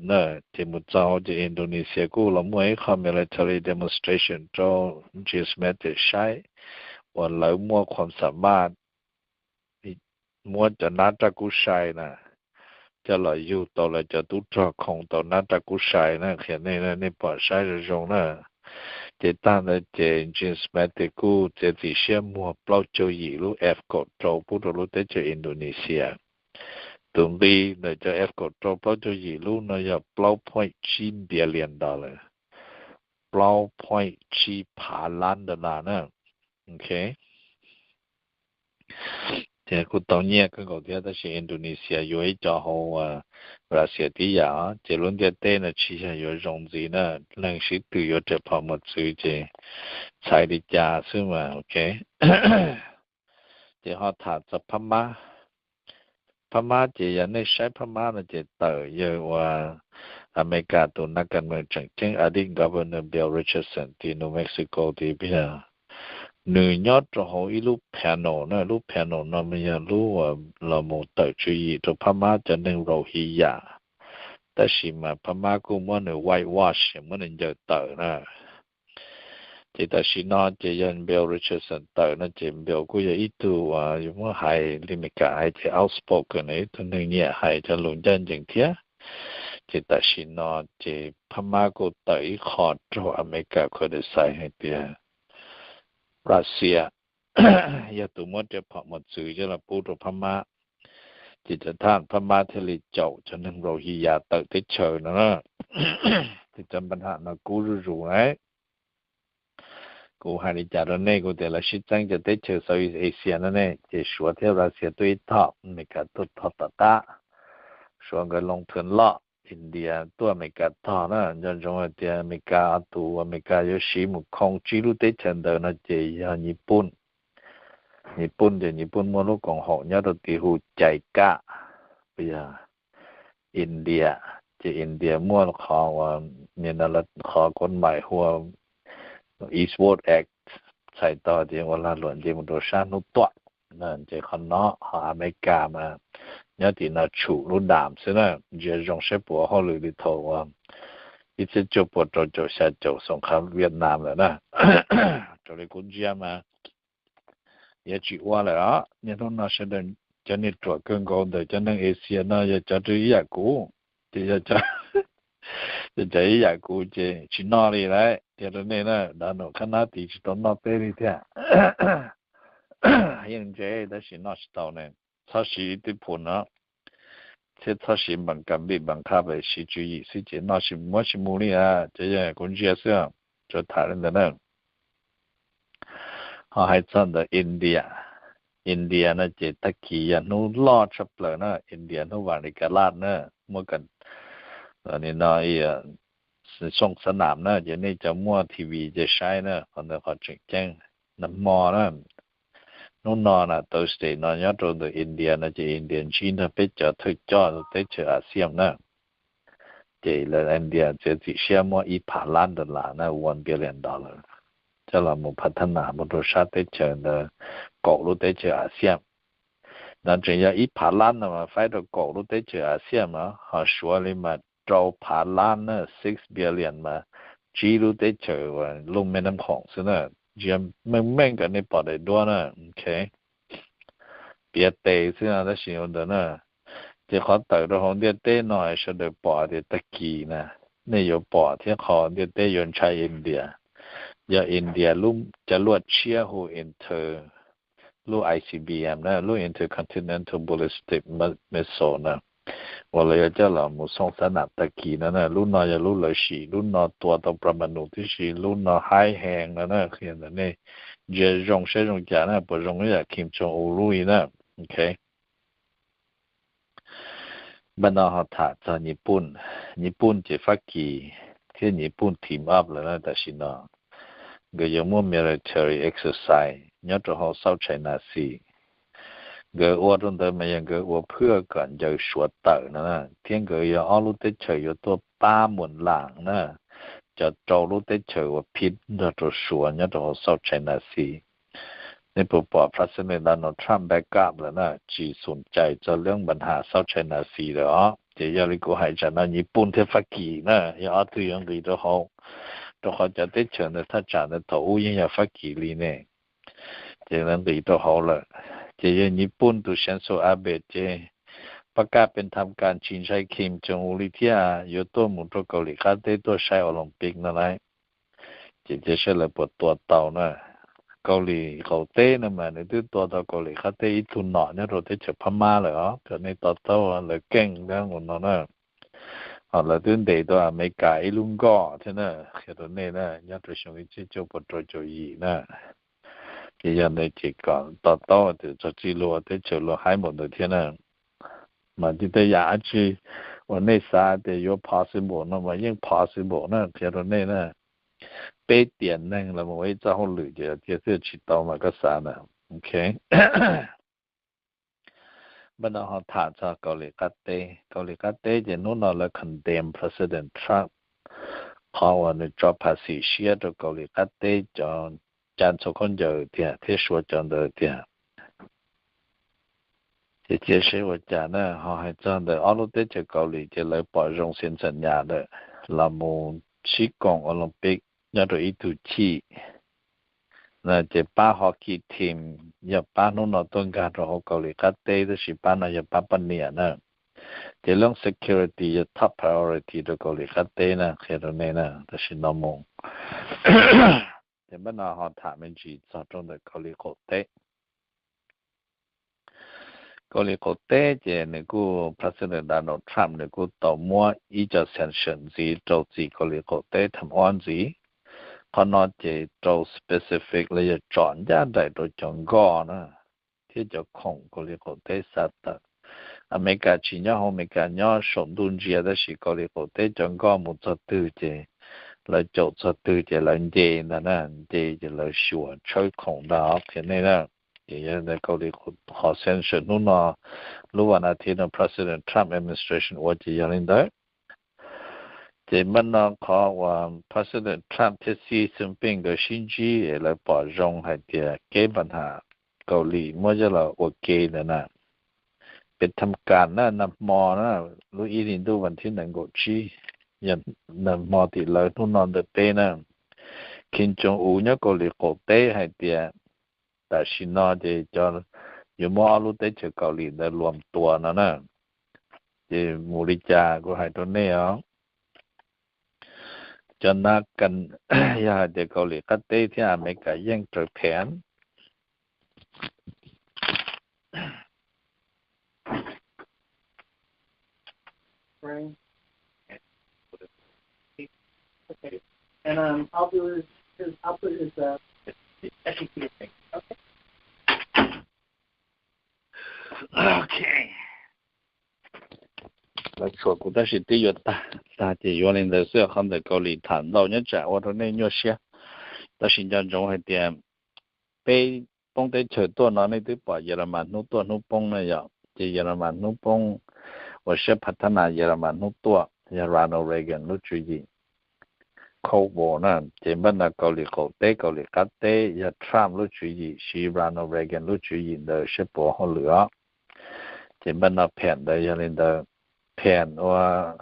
na. Ces mus txog hauv ces Indonesia kuj los muaj ib qho military demonstration rau James Mattis saib uas lawv muaj qhuam xam maj muab cov nab raj kub sai na coj los yug tau lawv cov tub rog, khoo tau nab raj kub sai na. Qhia nej, nej pom saib zoo zoo na. Ces tag ntawd ces James Mattis kuj txiav txim siab muag plaub caug yim lub F kaum rau pub rau lub teb chaws Indonesia. Tus nqi ntawm cov F kaum rau plaub caug yim lub no yog plaub point tsib billion dollar, plaub point tsib phav lab dollar na. Ok, ces kuj tau nyiaj kawg nkaus thiab, tab sis Indonesia yuav ib co hauv Russia tib yam, ces lub ntiaj teb no tsis yog yuav zoo ntxiv na, neeg sib tw yuav riam phom mus txwv ces txhais li cas xwb mas. Ok, ces ho tham txog Phab Mab. Phab Mab ces yog nej saib Phab Mab no ces tawm yawg uas Amelikas tus nas kas mees tseem ceeb Ardis Governor Bill Richardson tim New Mexico tid. Nws nyob rau hauv ib lub panel na, lub panel no mas yog lub uas los mus tawm tswv yim rau Phab Mab cov neeg Rohingya, tab sis mas Phab Mab kuj muab nws whitewash, muab nws ncaws tawm na. Ces tam sim no ces yog Bill Richardson tawm no ces Bill kuj yog ib tug uas muab hais li Meskas hais tias outspoken, ib tug neeg nyiam hais cov lus ncaj ncees thiab. Ces tam sim no ces Phab Mab kuj tawm ib qho raug Amelikas criticize hais tias Russia yog tus muab riam phom mos txwv coj los pub rau Phab Mab, ces cov thab Phab Mab thiaj li caum cov neeg Rohingya tawm teb chaws no na. Ces cov npa ham no kub zuj zus na. Kuv hais li cas rau nej, kuv tias lawv sib txeeb cov teb chaws Southeast Asia no ne, ces Suav thiab Russia tuaj ib thom, Amelikas tuaj tog tom qab. Suav nkawd loo thwv loj, India tuaj Amelikas tog na. Nco ntsoov hais tias Amelikas ob tug, Amelikas yuav siv mus khoo tsib lub teb chaws ntawd no ces yog Nyij Pooj. Nyij Pooj ces Nyij Pooj muaj lub koom haum nyob rau tim hu Cais Kaj, yog India, ces India muaj qhov uas nim no qhov kod mais hu ua Eastward Act, txhais tau tias ua lag luam nce mus rau sab hnub tuaj. Ces qhov no ho Amelikas mas nyob tim no tshum lub dam xwb na. Ntsia zoo saib puas hauj lwm li thaum uas ib txhiab cuaj puas rau caum xya caum xoom qhav Vietnam lawm na. Raws li kuv ntsia mas yuav tsis ua lawm os. Niaj hnub no sawv daws cov niag ruam kawg nkaus ntawm cov neeg Asia no yog cov ib yam kuv, ces yog cov ib yam kuv ces tsis noj li lawm. Tias rau nej na, dav num khab nab tid tsis tau noj teb li thiab. Yeej ntse tab sis noj tsis tau ne. Txhob siv ib tib phum no, thiab txhob siv npas kas npij npas qha, siv tswv yim xwb ces noj tsis muab tsis mus li. Ces yog kuv ntsia xwb, tsuas tham li ntawd na. Ho hais txog ntawm India, India no ces tag kis yog hnub loj tshaj plaws na, India hnub vas li kas laj na, muaj kas, nim no sooj xab nam na, ces nej cov muaj T V ces saib na, qhov ntawd qhov tseem ceeb. Nag hmo na, hnub no na, Thursday no nyob rau ntawm India no ces India ntsib nrog peb cov thawj coj teb chaws ASEAN na, ces lawv India txiav txim siab muab ib phav lab dollar na, one billion dollar, coj los mus phav thab nas mus rau sab teb chaws ntawd kaum lub teb chaws ASEAN. No tseem yog ib phav lab no mas faib rau kaum lub teb chaws ASEAN mas ho Suav li mas rau phav lab na, six billion mas tsib lub teb chaws uas lub me nam khoom xwb na. Ntsia meej meej kom nej pom daim duab na, ok. Piav tes xwb no tab sis ua ntawd na. Ces qhov tawm rau hauv ntiaj teb no sawv daws pom tias tag kis na, nej yuav pom thiab qhov ntiaj teb yuav ntshai India, yog India lub cov luaj tshiab hu inter, lub I C B M na, lub Intercontinental Ballistic Missile na, uas lawv yuav coj los mus sooj xab nam tag kis no na. Lub no yog lub lawv sim, lub no tua tau pramanu tib si, lub no haib heev no na. Qhia ntawm nej, ntsia zoo saib zoo cas na, puas zoo ib yam Kim Jong Un lub li na, ok. Npaj no ho tham txog Nyij Pooj. Nyij Pooj ces Fab Kis thiab Nyij Pooj team up lawm na tam sim no. Nkawd yuav muaj military exercise nyob rau hauv South China Sea. Nkawd ua rau ntawd mas yog nkawd ua phwj kom ncaws Suav tawm no na, thiab nkawd yog ob lub teb chaws yuav tuaj pab mus lam na, cov rau lub teb chaws uas phib nrog rau Suav nyob rau hauv South China Sea. Nej puas pom President Donald Trump back up lawm na, tsis xum cais txog lub npa nham South China Sea lawm os. Ces yog li kuv hais tsam no Nyij Pooj thiab Fab Kis na yog ob tug yuav nqis rau hauv, rau qhov cov teb chaws ntawd thaj tsam ntawd thaum ub yeej yog Fab Kis li ne. Ces lawv nqis rau hauv lawm. Ces yog Nyij Pooj tus Shinzo Abe ces pab kaj pes tham kas tsis ntshai Kim Jong Un li thiab, yuav tuaj mus rau Kaus Lim qab teb tuaj saib Olympic no lauj. Ces cia saib lawv puas tua tau na. Kaus Lim qaum teb no mas nws twb tua tau Kaus Lim qab teb ib tug nom nyob rau teb chaws Phab Mab lawm os, kom nej to taub lawv keej tab mus no na. Ho lawv twb ntes tau Amelikas ib lub nkoj thiab na, qhia rau nej na, nyob rau xyoo ib txhiab cuaj puas rau caum yim na. Ces yog ntawd ces kom to taub tias txog txij luag teb chaws luag haib npaum ntawd thiab na. Mas tej yam dab tsi uas nej xav tias yuav possible no mas yeej possible na, qhia rau nej na. Peb tiam neeg los mus ua ib txoj hauj lwm ces cia xwb tsis tau mas koj xav na, ok. Npaj no ho tham txog Kaus Lim Qab Teb. Kaus Lim Qab Teb ces hnub no lawv condemn President Trump qhov uas nws tso phas xim siab rau Kaus Lim Qab Teb cov ca txhua khaub ncaws tiag thiab suav cov ntawd tiag. Ces cia seb ua cas na, ho hais txog ntawm ob lub teb chaws Kaus Lim ces lawv pom zoo xiv ntxawm nyas lawm los mus sib koom Olympic nyob rau ib tug chij. Ces pab hockey team yog pab hnub no tuaj nkag rau hauv Kaus Lim Qab Teb, tab sis pab no yog pab poj niam na. Ces lub security yog top priority rau Kaus Lim Qab Teb na, qhia rau nej na, tam sim no mus. Ces npaj no ho tham me ntsis txog rau ntawm Kaus Lim Qaum Teb. Kaus Lim Qaum Teb ces nws kuj, President Donald Trump nws kuj tau muab ib co sanction ntxiv rau txim Kaus Lim Qaum Teb tham ob ntxiv. Qhov no ces rau specific los yog tsom ncaj nraim rau cov nkoj na thiab cov khoom Kaus Lim Qaum Teb xa tawm. Amelikas tsis nyob hauv Amelikas, nyob saum ntuj ntsia, tab sis Kaus Lim Qaum Teb cov nkoj mus txog twg ces lawv caum txog twg ces lawv nce ntag na, nce ces lawv xyuas tshawb khoom ntag, qhia nej na. Ces yog ntawd Kaus Lim qhov sanction hnub no, lub vas thiv no President Trump administration ua ces yog li ntawd. Ces npaj no qhov uas President Trump thiab Xi Jinping nkawd sib ntsib es lawv pom zoo hais tias kev pab ham Kaus Lim muab coj los ua ke ntawd na, peb tham kas na, nag hmo na, lub ib hlis ntuj vas thib nees nkaum tsib, yog nag hmo tim lawv hnub no ntawm peb na. Kim Jong Un nyob Kaus Lim Qaum Teb hais tias tam sim no ces cov, yuav muab ob lub teb chaws Kaus Lim ntawd luam tua no na. Ces mus li cas kuv hais rau nej os. Cov na, yog hais tias Kaus Lim Qab Teb thiab Amelikas yeej raws phem. Lawv tshuam kuv tab sis twb yuav tag, tag ces yuav li ntawd xwb, qhov ntawm Kaus Lim tham ntau nyob tsam ua rau nej nyuaj siab. Tab sis nco ntsoov hais tias peb poob teb chaws tuaj no nej twb pom Yelamas hnub tuaj hnub poob na yom, ces Yelamas hnub poob, uas siab phav thab nas Yelamas hnub tuaj yog Ronald Reagan lub tswv yim. Cold War na, ces npaj no Kaus Lim Qaum Teb, Kaus Lim Qab Teb yog Trump lub tswv yim siv Ronald Reagan lub tswv yim ntawd siab puav hauj lwm os. Ces npaj no phem ntawd yog li ntawd. Phem ua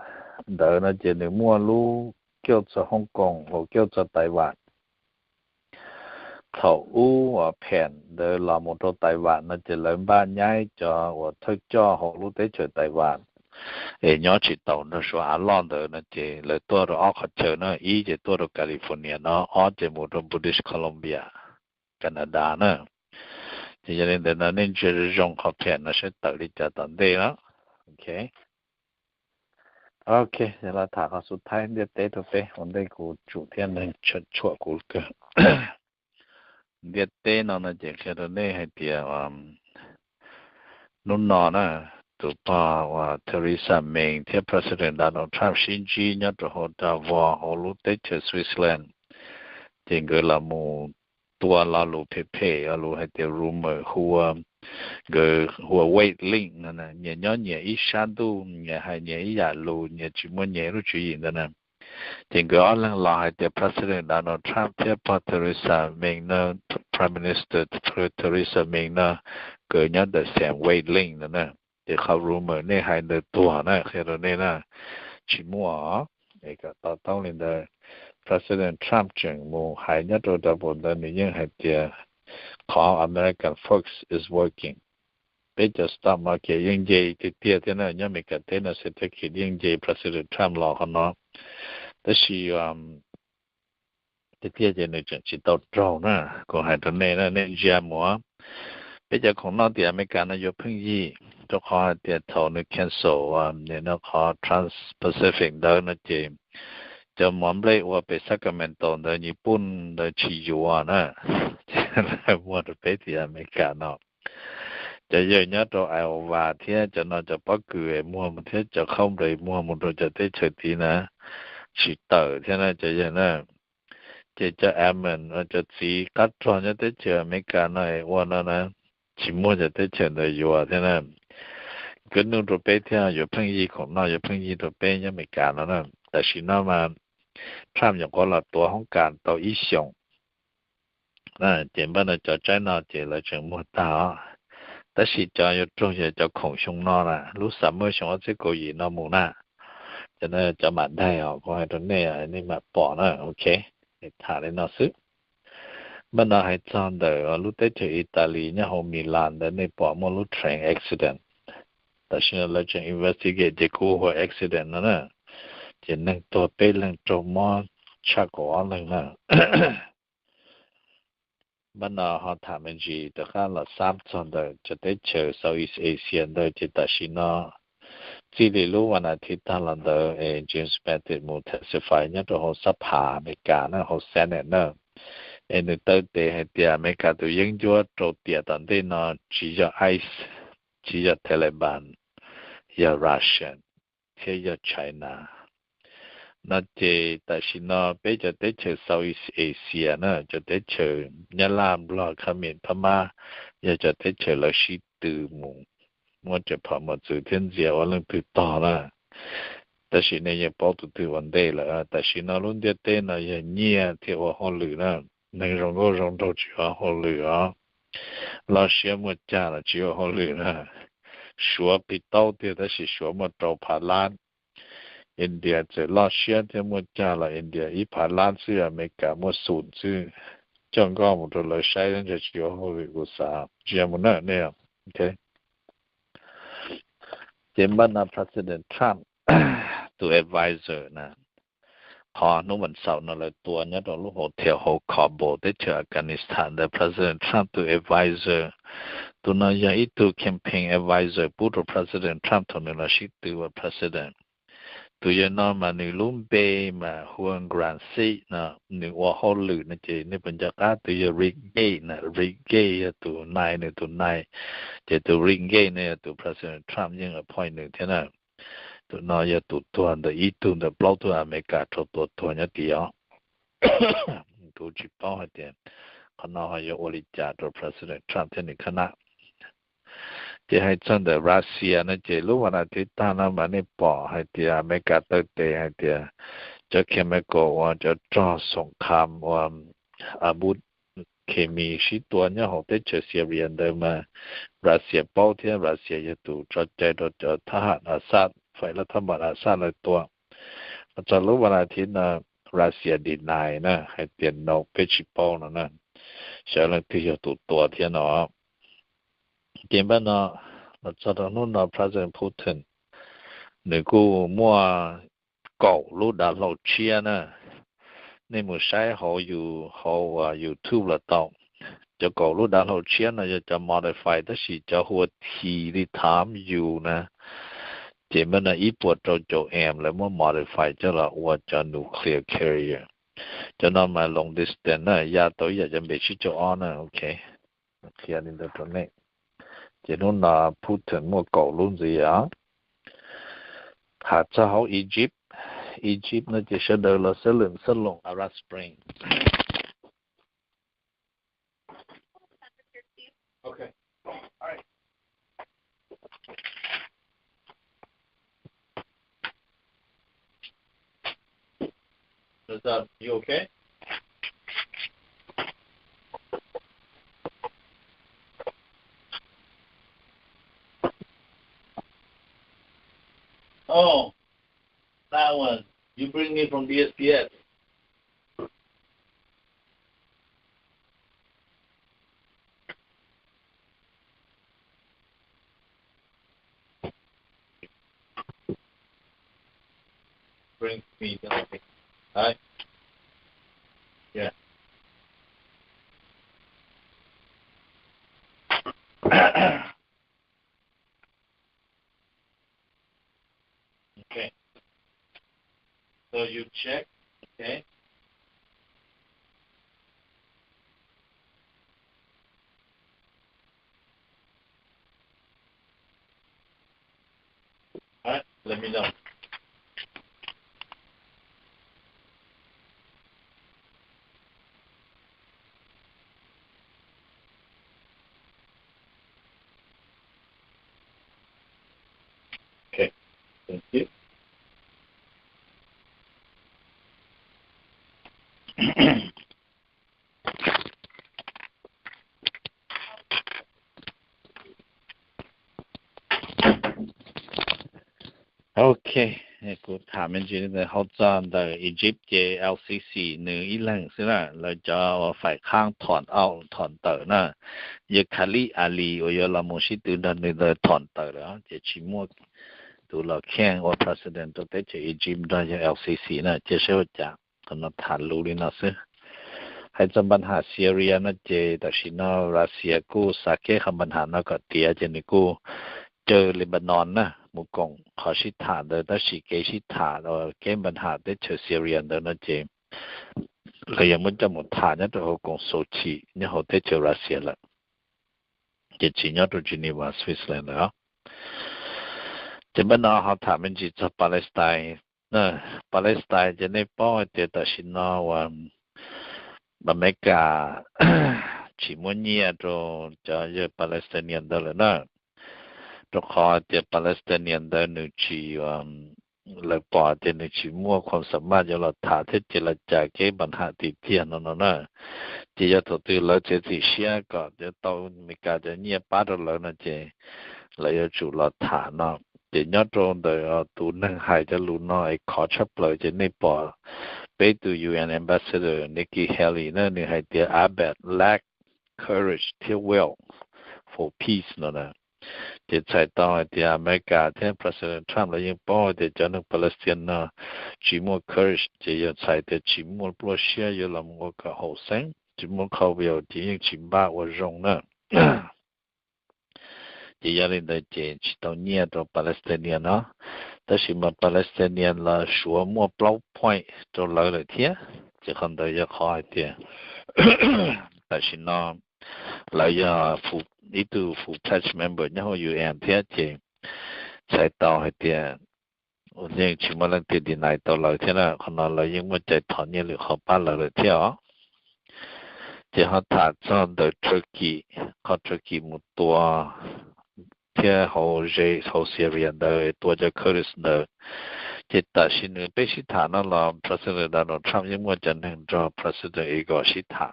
ntawd no ces nws muaj lub kauj txog Hong Kong, lub kauj txog Taiwan. Thaum ub uas phem ntawd los mus rau Taiwan no ces lawv npaj nyaib cov uas thawj coj hauv lub teb chaws Taiwan es nyob tsis taus nrog Suav av loj ntawd no ces lawv tuaj rau ob qhov chaw no, ib ces tuaj rau California no, ob ces mus rau British Columbia, Canada na. Ces yog li ntawd no nej ntsia zoo zoo qhov phem no saib tawm li cas tom ntej na. Ok, yog los tham qhov xub thaib ntiaj teb rau peb ua ntej kuv tsum thiab neeg tshuam kuv kawg. Ntiaj teb no no ces qhia rau nej hais tias hnub no na, tus pog uas Theresa May thiab President Donald Trump sib ntsib nyob rau hauv Davos hauv lub teb chaws Switzerland. Ces nkawd los mus tua lo lus phem phem, lo lus hais tias rumor, hu ua, nkawd hu ua wait link no, nyias nyob nyias ib sab ntuj, nyias hais nyias ib yam lus, nyias tsis muaj nyias lub tswv yim ntawd na. Ces nkawd ob leeg los hais tias President Donald Trump thiab pog Theresa May no, Prime Minister Theresa May no, nkawd nyob ntawm xeev wait link no na. Ces qhov rumor nej hais ntawd tuag na, qhia rau nej na, tsis muaj. Es kom to taub li ntawd. President Trump tseem mus hais nyob rau Davos ntawd, nws yeej hais tias qhov American folks is working. Peb cov stock market yeej nce tiag tiag thiab na, nyob Meskas teb no xev teb kis yeej nce President Trump los qhov no. Tab sis tiag tiag ces nws tseem tsis tau raug na. Kuv hais rau nej na, nej ntsia mus, peb cov khoom noj tim Amelikas no yuav pheej yig, rau qhov hais tias thaum nws cancel nim no qhov Trans-Pacific ntawd no ces cov mov nplej ua pem Sacramento ntawd Nyij Pooj ntawd tsis yuav na. Ces lawv muag rau peb tim Amelikas no. Cov yawg nyob rau Iowa thiab cov no cov pob kws muag mus thiab cov khaub nples muag mus rau cov teb chaws tid na, tsis tawm thiab na cov yawg na. Ces cov almond, cov txiv qab rog nyob teb chaws Amelikas no ua no na, tsis muaj cov teb chaws ntawd yuav thiab na. kab nuj rau peb thiab, yuav pheej yig khoom noj yuav pheej yig rau peb nyob Amelikas no na. Tam sim no mas Trump nyuam qhuav los tuav hoob kas tau ib xyoos, ces npaj no cov tsaib no ces lawv tseem muag tag os. Tab sis cov yuav raug yog cov khoom xyoo no na, lub summer xyoo ob txhiab kaum yim no mus na. Cov no cov mam daig os, kuv hais rau nej, nej mam pom na, ok. Tham li no xwb. Npaj no hais txog ntawm lub teb chaws Italy nyob hauv Milan ntawd, nej pom muaj lub train accident. Tam sim no lawv tseem investigate ces kuj hu ua accident no na. Ces neeg tuag peb leeg, raug mob tshaj kaum ob leeg na. Npaj no ho tham me ntsis rov qab los xab txog ntawm cov teb chaws Southeast Asia ntawd, ces tam sim no txij li lub vas nas thiv tag los ntawd es James Mattis mus testify nyob rau hauv xab phas Amelikas na, hauv Senate na. Es nws taw tes hais tias Amelikas tus yeeb ncuab rau tiam tom ntej no tsis yog ICE, tsis yog Taliban, yog Russian thiab yog China. No ces tam sim no peb cov teb chaws Southeast Asia na, cov teb chaws Nyab Laj, Nplog, Khab Mim, Phab Mab, yog cov teb chaws lawv sib tw mus muab cov phom mos txwv thiab ntxias ua leej twg tog na. Tab sis nej yeej paub tus twg ua ntej lawm. Tam sim no lub ntiaj teb no yog nyiaj thiaj ua hauj lwm na. Neeg zoo nkauj zoo nraug tsis ua hauj lwm os. Loj siab muaj cag los tsis ua hauj lwm na. Suav qis taub tiag tab sis Suav muaj rau phav lab. India txawm loj siab thiab muaj cag los India ib phav lab xwb, Amelikas muaj xum xwb. Coj nkoj mus rau lawv saib, ntshai tsis ua hauj lwm kuv xav ntsia mus na nej. Ces npaj no President Trump tus advisor na, qhov hnub vas xaum no lawv tua nyob rau lub hotel hauv Kabul teb chaws Afghanistan ntawd, President Trump tus advisor, tus no yog ib tug campaign advisor pub rau President Trump thaum nws los sib tw ua president. Tus yawg no mas nws lub npe mas hu ua Grant Sims no, nws ua hauj lwm no ces nej puas nco qab tus yawg Rick Gates na, Rick Gates yog tus nai, nws tus nai. Ces tus Rick Gates no yog tus President Trump yeej appoint nws thiab na. Tus no yog tus tuag ntawm ib tug ntawm plaub tug Amelikas raug tua tuag nyob tid os. Kuv tsis paub hais tias qhov no ho yuav ua li cas rau President Trump thiab nws khab nab. Ces hais txog ntawm Russia no ces lub vas nas thiv tag no mas nej pom hais tias Amelikas taw tes hais tias cov chemical uas cov rog xoom kham uas a bus khes mis sib tua nyob hauv teb chaws Syria ntawd mas Russia paub thiab Russia yog tus tso cai rau cov thab ham Assad, fais lab thab ham Assad lawv tua. Txog lub vas nas thiv no Russia deny na, hais tias no peb tsis paub no na, xyov leej twg yog tus tua thiab no. Ces npaj no los txog rau hnub no President Putin nws kuj muaj kaum lub dav hlau tshiab na. Nej mus saib hauv, hauv YouTube los tau. Cov kaum lub dav hlau tshiab no yog cov modify tab sis cov hu ua T li tham yus na, ces npaj no ib puas rau caum amp lawv muab modify coj los ua cov nuclear carrier. Cov no mas long distance na, ya tau ib yam cov npe tsib caug ob na, ok. Qhia li ntawd rau nej. Ces hnub no Putin muaj kaum lub ntxiv os. Tham txog hauv Egypt, Egypt no ces sawv daws los xab lwm xab loos Arab Spring. Is that you okay? Oh, that one. You bring me from D S P S. Bring me down. Right? Yeah. Okay. So you check, okay? All right, let me know. Ok, kuv tham me ntsis hauv txog ntawm Egypt ces Al-Sisi nws ib leeg xwb na, lawv cov uas faim qhaab thom au thom ntawm na, yog Khalid Ali uas yuav los mus sib tw nrog nws ntawd thom ntawm lawm ces tsis muaj tus los kheej ua president rau teb chaws Egypt nrog yog Al-Sisi na, cia saib ua cas. Qhov no tham lus li no xwb. Hais txog npa nham Syria no ces tam sim no Russia kuj xav keb qhov npa nham no kom tiav ces nws kuj caw Lebanon na mus koom qhov sib tham ntawd, tab sis kev sib tham keb npa nham teb chaws Syria ntawd no ces lawv yuav muab coj mus tham nyob rau hauv koom Sochi nyob hauv teb chaws Russia lawm, ces tsis nyob rau Geneva, Switzerland lawm. Ces npaj no ho tham me ntsis txog Palestine. Palestine ces nej paub hais tias tam sim no uas Amelikas tsis muab nyiaj rau cov yawg Palestinian ntawd lawm na, rau qhov hais tias Palestinian ntawd nws tsis, lawv pom tias nws tsis muaj khuam xam maj yuav los tham thiab ces lawv cas keb npa nham tiag tiag no no na. Ces yog thaum twg lawv txiav txim siab kom yuav tau Amelikas cov nyiaj pab rau lawv no ces lawv yuav tsum los tham no. Ces nyob rau ntawm tus neeg hais cov lus no es khov tshaj plaws ces nej pom peb tus U N ambassador Nikki Haley na, nws hais tias Abbott lack courage thiab will for peace no na. Ces txhais tau hais tias Amelikas thiab President Trump lawv yeej paub hais tias cov neeg Palestine no tsis muaj courage, ces yog txhais tias tsis muaj pluaj siab yuav los mus ua kom haum xeeb, tsis muaj qhov will ces yeej tsis npaj ua zoo na. Ces yog li ntawd ces tsis tau nyiaj rau Palestinian no, tab sis mas Palestinian los suav muaj plaub point rau lawv lawm thiab. Ces qhov ntawd yog qhov hais tias tam sim no lawv yog ib tug full pledge member nyob hauv U N thiab, ces txhais tau hais tias yeej tsis muaj leej twg deny tau lawv thiab na. Qhov no lawv yeej muaj cai thov nyiaj lwm qhov pab lawv lawm thiab os. Ces ho tham txog ntawm Turkey, qhov Turkey mus tua thiab hauv ze hauv Syria ntawd tua cov Kurdish ntawd, ces tam sim nws peb sib tham no los President Donald Trump yeej muaj cov neeg nrog President Igor sib tham.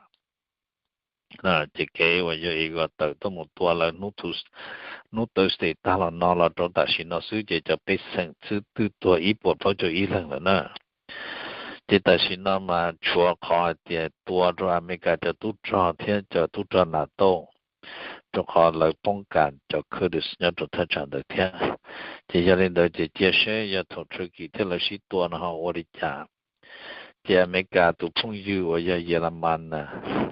Ces kev uas yog Igor tawm tuaj mus tua lawv hnub Thursday tag los no los rau tam sim no xwb ces cov pej xeem xwb twb tuag ib puas plaub caug ib leeg lawm na. Ces tam sim no mas tshuav qhov hais tias tua rau Amelikas cov tub rog thiab cov tub rog NATO, rau qhov lawv poob kas cov Kurdish nyob rau thaj tsam ntawd thiab. Ces yog li ntawd ces cia seb yog thaum Turkey thiab lawv sib tua no ho ua li cas. Ces Amelikas tus phooj ywg uas yog Yelamas,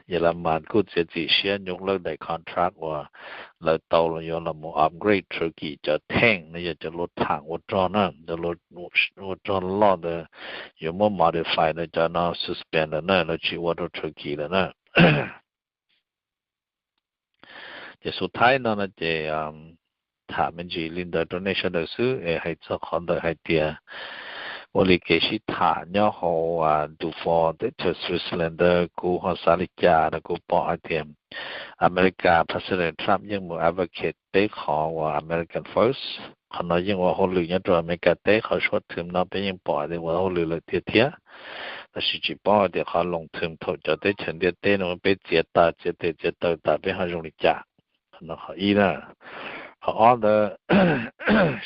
Yelamas kuj txiav txim siab nyuj lawj daim contract uas lawv tau yuav los mus upgrade Turkey cov tank no, yog cov luag tham ua rog na, cov ua rog loj ntawd yuav muab modify na, cov no suspend lawm na, lawv tsis ua rau Turkey lawm na. Ces xub thawj no no ces tham me ntsis li ntawd rau nej sawv daws xwb es hais txog qhov ntawm hais tias ua li kev sib tham nyob hauv Davos teb chaws Switzerland ntawd kuv ho xav li cas no, kuv pom hais tias Amelikas President Trump yeej mus advocate peb qhov uas American First. Qhov no yeej ua hauj lwm nyob rau Amelikas teb, qhov short term no peb yeej pom tias ua hauj lwm lawm tiag thiab, tab sis tsis paub hais tias qhov long term thaum cov teb chaws ntiaj teb no peb txiav tas txiav tes txiav taw tas peb ho zoo li cas. Qhov no qhov ib na. Qhov ob ntawd,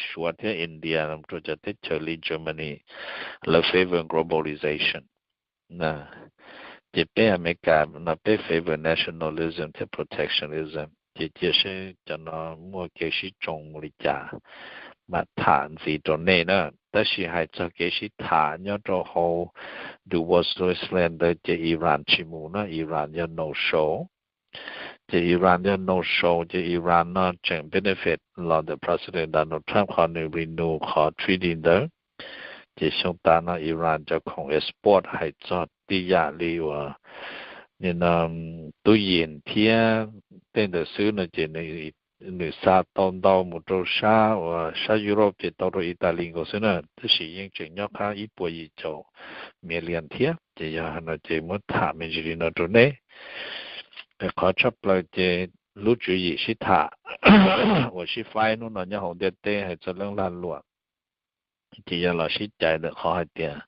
Suav thiab India rau cov teb chaws li Germany, lawv favor globalization. Ces peb Amelikas no peb favor nationalism thiab protectionism. Ces cia seb cov no muaj kev sib tsoo mus li cas mam tham ntxiv rau nej na. Tab sis hais txog kev sib tham nyob rau hauv Davos Switzerland ntawd ces Iran tsis mus na, Iran yog no show. Ces Iran yog no show ces Iran no tseem benefit los ntawm President Donald Trump qhov nws renew qhov treaty ntawd. Ces xyoo tas no Iran cov khoom export hais txog tib yam li uas tub yees thiab tej ntawd xwb no ces nws xa tau ntau mus rau sab uas sab Europe ces tau rau Italy nkaus xwb na, tab sis yeej tseem nyob qab ib puas yim caum million thiab. Ces yog no ces muab tham me ntsis li no rau nej. Qhov tshaj plaws ces lub tswv yim sib tham uas sib faib hnub no nyob hauv ntiaj teb hais txog leej lag luam, ces yog los sib cais ntawm qhov hais tias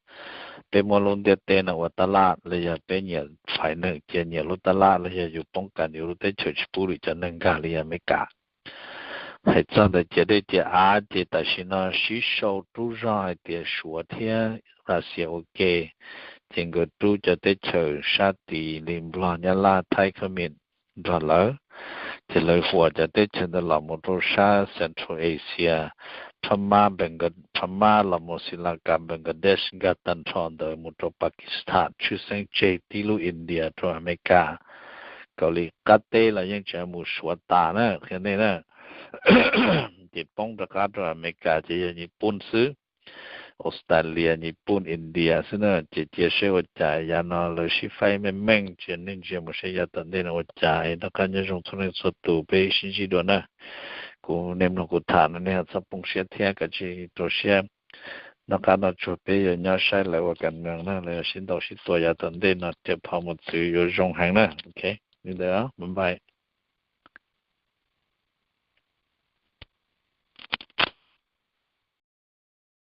peb muab lub ntiaj teb no ua tab laj los yog peb nyiam fais neeg cia nyiam lub tab laj los yog yus poob kas yus lub teb chaws tsis pub lwm cov neeg nkag li Amelikas. Hais txog ntawm ciam dej ciam av ces tam sim no sib sau rub zog hais tias Suav thiab Russia ua ke, ces nkawd rub cov teb chaws sab tid li Nplog, Nyab Laj, Thaib, Khmer, nrog lawv. Ces lawv huam cov teb chaws ntawd los mus rau sab Central Asia, Myanmar, Bangla-, Myanmar los mus Sri Lanka, Bangladesh nkag tag nrho ntawd mus rau Pakistan, tshwj xeeb tseg tib lub India rau Amelikas. Kaus Lim qab teb los yeej tseem mus Suav tas na, qhia nej na. Ces poob rov qab rau Amelikas ces yog Nyij Pooj xwb, Australia, Nyij Pooj, India xwb na. Ces cia seb ua cas, yav no lawv sib faib meej meej, cia nej ntsia mus seb yav tom ntej no ua cas. Es noj qab nyob zoo txhua leej txhua tus, peb sib ntsib dua na. Kuv, nej mloog kuv tham no nej ho txhob poob siab thiab, kav tsij rau siab. Noj qab noj tsuag, peb yuav nyob saib lawv ua kam mees na, lawv yuav sib ntaus sib tua yav tom ntej no, cawm phov mus txwv yuav zoo heev na. Ok, li ntawd, bye bye.